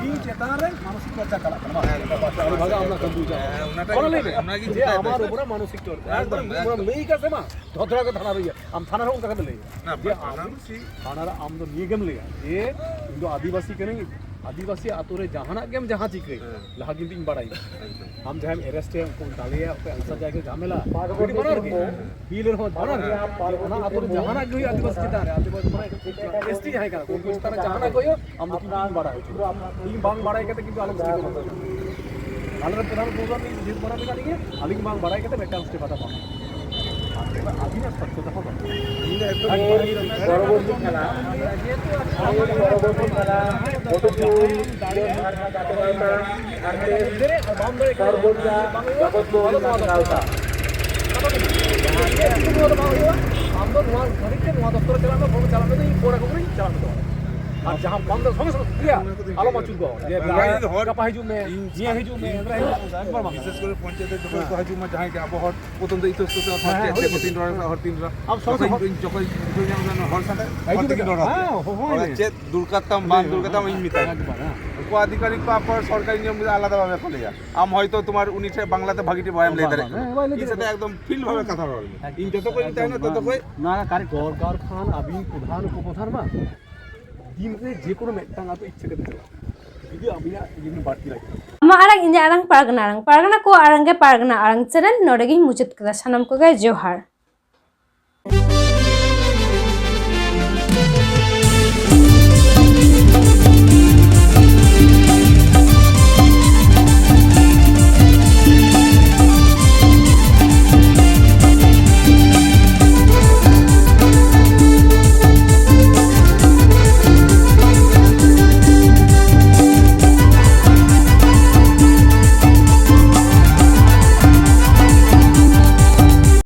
ᱤᱧ ᱪᱮᱛᱟᱱ ᱨᱮ ᱢᱟᱱᱚᱥᱤᱠ ᱴᱚᱨᱪᱟᱨ ᱪᱟᱞᱟᱜ ᱠᱟᱱᱟ, ᱵᱟᱝ? ᱦᱮᱸ, ᱮᱠᱫᱚᱢ᱾ ᱟᱹᱰᱤ ᱵᱷᱟᱜᱮ ᱟᱢ ᱞᱟᱝ ᱠᱟᱹᱢᱤ ᱪᱟᱞᱟᱜ ᱠᱟᱱᱟ᱾ ᱚᱱᱟᱴᱟᱜ ᱚᱱᱟ ᱞᱟᱹᱭ ᱢᱮ᱾ ᱚᱱᱟᱜᱤᱧ ᱡᱮ ᱪᱤᱱᱛᱟᱹᱭᱮᱫᱟ᱾ ᱟᱢᱟᱜ ᱩᱯᱚᱨᱮ ᱢᱟᱱᱚᱥᱤᱠ ᱴᱚᱨᱪᱟᱨ᱾ ᱮᱠᱫᱚᱢ, ᱮᱠᱫᱚᱢ᱾ ᱞᱟᱹᱭ ᱠᱟᱜ ᱥᱮ ᱢᱟ, ᱫᱷᱚᱫᱨᱟ ᱜᱮ ᱛᱷᱟᱱᱟ ᱨᱮ ᱤᱭᱟᱹ᱾ ᱟᱢ ᱛᱷᱟᱱᱟ ᱨᱮ ᱚᱱᱠᱟ ᱠᱟᱛᱮ ᱞᱟᱹᱭ ᱢᱮ᱾ ᱱᱟ, ᱡᱮ ᱯᱟᱴᱷᱟᱱ ᱟᱢ ᱥᱤ- ᱛᱷᱟᱱᱟ ᱨᱮ ᱟᱢ ᱫᱚ ᱱᱤᱭᱟᱹ ᱜᱮᱢ ᱞᱟᱹᱭᱟ ᱡᱮ ᱤᱧ ᱫᱚ ᱟᱹᱫᱤᱵᱟᱹᱥᱤ ᱠᱟᱹᱱᱟᱹᱧ, ᱟᱹᱫᱤᱵᱟᱹᱥᱤ ᱟᱛᱳ ᱨᱮ ᱡᱟᱦᱟᱱᱟᱜ ᱜᱮᱢ ᱡᱟᱦᱟᱸ ᱪᱤᱠᱟᱹᱭ, ᱦᱮᱸ᱾ ᱞᱟᱦᱟ ᱜᱮ ᱤᱧ ᱵᱟᱲᱟᱭᱟ᱾ ᱮᱠᱫᱚᱢ᱾ ᱟᱢ ᱡᱟᱦᱟᱸᱭᱮᱢ ᱮᱨᱮᱥᱴᱮᱭᱟ, ᱩᱱᱠᱩᱢ ᱫᱟᱞᱮᱭᱟ, ᱚᱠᱚᱭ ᱟᱱᱥᱟᱨ ᱡᱟᱭᱜᱟ ᱡᱷᱟᱢᱮᱞᱟ, ᱵᱤᱞ ᱨᱮᱦᱚᱸ ᱵᱟᱱᱟᱨ ᱜᱮ᱾ ᱚᱱᱟ ᱟᱛᱳ ᱨᱮ ᱡᱟᱦᱟᱱᱟᱜ ᱜᱮ ᱦᱩᱭᱩᱜᱼᱟ ᱟᱹᱫᱤᱵᱟᱹᱥᱤ ᱪᱮᱛᱟᱱ ᱨᱮ, ᱟᱹᱫᱤᱵᱟᱹᱥᱤ ᱢᱟᱱᱮ ᱮᱥᱴᱤ ᱡᱟᱦᱟᱸᱭ ᱠᱟᱱᱟ ᱠᱚ, ᱩᱱᱠᱩ ᱪᱮᱛᱟᱱ ᱨᱮ ᱡᱟᱦᱟᱱᱟᱜ ᱜᱮ ᱦᱩᱭᱩᱜᱼᱟ, ᱟᱢ ᱫᱚ ᱠᱤᱱᱛᱩ ᱤᱧ ᱵᱟᱲᱟᱭ ᱦᱚᱪᱚ ᱢᱮᱭᱟ᱾ ᱤᱧ ᱵᱟᱝ ᱵᱟᱲᱟᱭ ᱠᱟᱛᱮ ᱠᱤᱱᱛᱩ ᱟᱞᱚᱢ ᱥᱤᱠᱟᱹᱨ ᱦᱚᱪᱚ ᱢᱮᱭᱟ᱾ ᱟᱞᱮ ᱨᱮᱱ ᱯᱨᱚᱫᱷᱟᱱ ᱯᱨᱚᱫᱷᱟᱱ ᱡᱤᱛ ᱵᱟᱲᱟ ᱠᱟᱱ ᱜᱮ, ᱟᱹᱞᱤᱧ ᱵᱟᱝ ᱵᱟᱲᱟᱭ ᱠᱟᱛᱮ ᱢᱤᱫᱴᱟᱝ ᱥᱴᱮᱯ ᱦᱟᱛᱟᱣ ᱵᱟᱝ᱾ ᱟᱹᱵᱤᱱᱟᱜ ᱥᱚᱪᱪᱚᱛᱟ ᱦᱚᱸ ᱵᱟᱹᱱᱩᱜ᱾ ᱯᱚᱨᱚᱵᱚᱨᱛᱤ ᱠᱷᱮᱞᱟ, ᱯᱚᱨᱚᱵᱚᱨᱛᱤ ᱠᱷᱮᱞᱟ, ᱜᱚᱴᱩ ᱡᱩᱭ, ᱡᱚᱭ ᱥᱟᱨᱱᱟ ᱪᱟᱸᱫᱳ ᱜᱟᱶᱛᱟ, ᱟᱨ ᱥᱚᱨᱵᱚᱡᱟ ᱡᱚᱜᱚᱛ ᱢᱳᱦᱚᱱ ᱢᱟᱱ ᱜᱟᱶᱛᱟ᱾ ᱟᱢ ᱫᱚ ᱱᱚᱣᱟ ᱜᱷᱟᱹᱲᱤᱡ ᱛᱮ ᱱᱚᱣᱟ ᱫᱚᱯᱛᱚᱨ ᱨᱮ ᱪᱟᱞᱟᱜ ᱢᱮ, ᱯᱷᱳᱱ ᱪᱟᱞᱟᱜ ᱢᱮ, ᱤᱧ ᱯᱷᱳᱱ ᱟᱠᱚ ᱠᱟᱹᱱᱟᱹᱧ, ᱪᱟᱞᱟᱜ ᱢᱮ ᱛᱚ᱾ ᱟᱨ ᱡᱟᱦᱟᱸ ᱵᱟᱢ ᱫᱚ ᱥᱚᱸᱜᱮ ᱥᱚᱸᱜᱮ ᱤᱭᱟᱹ, ᱟᱞᱚᱢ ᱟᱹᱪᱩᱨ ᱠᱚᱣᱟ᱾ ᱡᱮ ᱵᱟᱝ, ᱜᱟᱯᱟ ᱦᱤᱡᱩᱜ ᱢᱮ, ᱦᱤᱡᱩᱜ ᱢᱮ, ᱢᱮᱭᱟᱝ ᱦᱤᱡᱩᱜ ᱢᱮ, ᱮᱱᱫᱨᱟ ᱦᱤᱡᱩᱜ ᱢᱮ, ᱮᱠᱫᱚᱢ ᱵᱟᱝ᱾ ᱵᱤᱥᱮᱥ ᱠᱚᱨᱮ ᱯᱚᱧᱪᱟᱭᱮᱛ ᱨᱮ ᱡᱚᱠᱷᱚᱱ ᱠᱚ ᱦᱤᱡᱩᱜ ᱢᱟ, ᱡᱟᱦᱟᱸᱭ ᱜᱮ ᱟᱵᱚ ᱦᱚᱲ, ᱯᱨᱚᱛᱷᱚᱢ ᱫᱚ ᱤᱛᱩ ᱤᱛᱩ ᱛᱮ ᱦᱚᱲ ᱦᱮᱸ, ᱪᱮᱫ ᱦᱮᱸ, ᱛᱮ ᱦᱳᱭ᱾ ᱠᱚ ᱛᱤᱧ ᱨᱚᱲ ᱠᱟᱜᱼᱟ, ᱦᱚᱲ ᱛᱤᱧ ᱨᱚᱲ᱾ ᱟᱢ ᱥᱚᱸᱜᱮ ᱡᱚᱠᱷᱚᱱ ᱥᱚᱸᱜᱮ ᱤᱧ ᱡᱚᱠᱷᱚᱱ ᱦᱚᱲ ᱥᱟᱛᱮ, ᱦᱮᱸ, ᱦᱚᱲ ᱛᱮᱜᱮᱧ ᱨᱚᱲ ᱦᱮᱸ, ᱟᱠᱚᱣᱟ᱾ ᱦᱳᱭ, ᱦᱳᱭ᱾ ᱪᱮᱫ ᱫᱩᱨᱠᱟᱨ ᱛᱟᱢ, ᱵᱟᱝ ᱦᱳᱭ, ᱫᱩᱨᱠᱟᱨ ᱛᱟᱢ, ᱦᱳᱭ᱾ ᱤᱧ ᱢᱮᱛᱟᱭᱟ᱾ ᱮᱠᱵᱟᱨ, ᱦᱮᱸ᱾ ᱩᱱᱠᱩ ᱟᱫᱷᱤᱠᱟᱨᱤᱠ ᱠᱚ ᱟᱠᱚ ᱥᱚᱨᱠᱟᱨᱤ ᱱᱤᱭᱚᱢ ᱟᱞᱟᱫᱟ ᱵᱷᱟᱵᱮ ᱠᱚ ᱞᱟᱹᱭᱟ᱾ ᱟᱢ ᱦᱚᱭᱛᱚ ᱛᱳᱢᱟᱨ ᱩᱱᱤ ᱴᱷᱮᱱ ᱵᱟᱝᱞᱟᱛᱮ ᱵᱷᱟᱹᱜᱤ ᱴᱷᱤᱠ ᱵᱟᱭ ᱞᱟᱹᱭ ᱵᱟᱝ, ᱫᱟᱲᱮᱭᱟᱜ ᱵᱟᱝ, ᱠᱟᱱᱟ᱾ ᱦᱮᱸ, ᱵᱟᱭ ᱞᱟᱹᱭ ᱤᱧ ᱥᱟᱛᱮ ᱫᱟᱲᱮᱭᱟᱜᱼᱟ᱾ ᱮᱠᱫᱚᱢ ᱯᱷᱤᱞ ᱵᱷᱟᱵᱮ ᱠᱟᱛᱷᱟ ᱨᱚᱲ ᱢᱮ᱾ ᱤᱧ ᱡᱚᱛᱚ ᱠᱚᱧ ᱢᱮᱛᱟᱭ ᱠᱟᱱᱟ, ᱛᱚᱛᱚ ᱠᱚᱭ ᱱᱚᱣᱟ ᱠᱟᱨᱮ ᱫᱚᱨᱠᱟᱨ ᱠᱷᱟᱱ ᱟᱹᱵᱤᱱ ᱯᱨᱚᱫᱷᱟᱱ ᱩᱯᱚᱯᱨᱚᱫᱷᱟᱱ ᱢᱟ ᱫᱤᱱ ᱨᱮ ᱡᱮ ᱠᱳᱱᱳ ᱢᱤᱫᱴᱟᱝ ᱟᱛᱳ ᱤᱪᱪᱷᱟᱹ ᱠᱟᱛᱮ ᱪᱟᱞᱟᱜ᱾ ᱡᱩᱫᱤ ᱟᱹᱵᱤᱱᱟᱜ ᱡᱩᱫᱤ ᱵᱟᱹᱲᱛᱤ ᱞᱟᱹᱜᱤᱫ᱾ ᱟᱢᱟᱜ ᱟᱲᱟᱝ, ᱤᱧᱟᱹᱜ ᱟᱲᱟᱝ, ᱯᱟᱨᱜᱟᱱᱟ ᱟᱲᱟᱝ, ᱯᱟᱨᱜᱟᱱᱟ ᱠᱚᱣᱟᱜ ᱟᱲᱟᱝ ᱜᱮ ᱯᱟᱨᱜᱟᱱᱟ ᱟᱲᱟᱝ ᱪᱮᱱᱮᱞ᱾ ᱱᱚᱰᱮ ᱜᱤᱧ ᱢᱩᱪᱟᱹᱫ ᱠᱮᱫᱟ᱾ ᱥᱟᱱᱟᱢ ᱠᱚᱜᱮ ᱡᱚᱦᱟᱨ᱾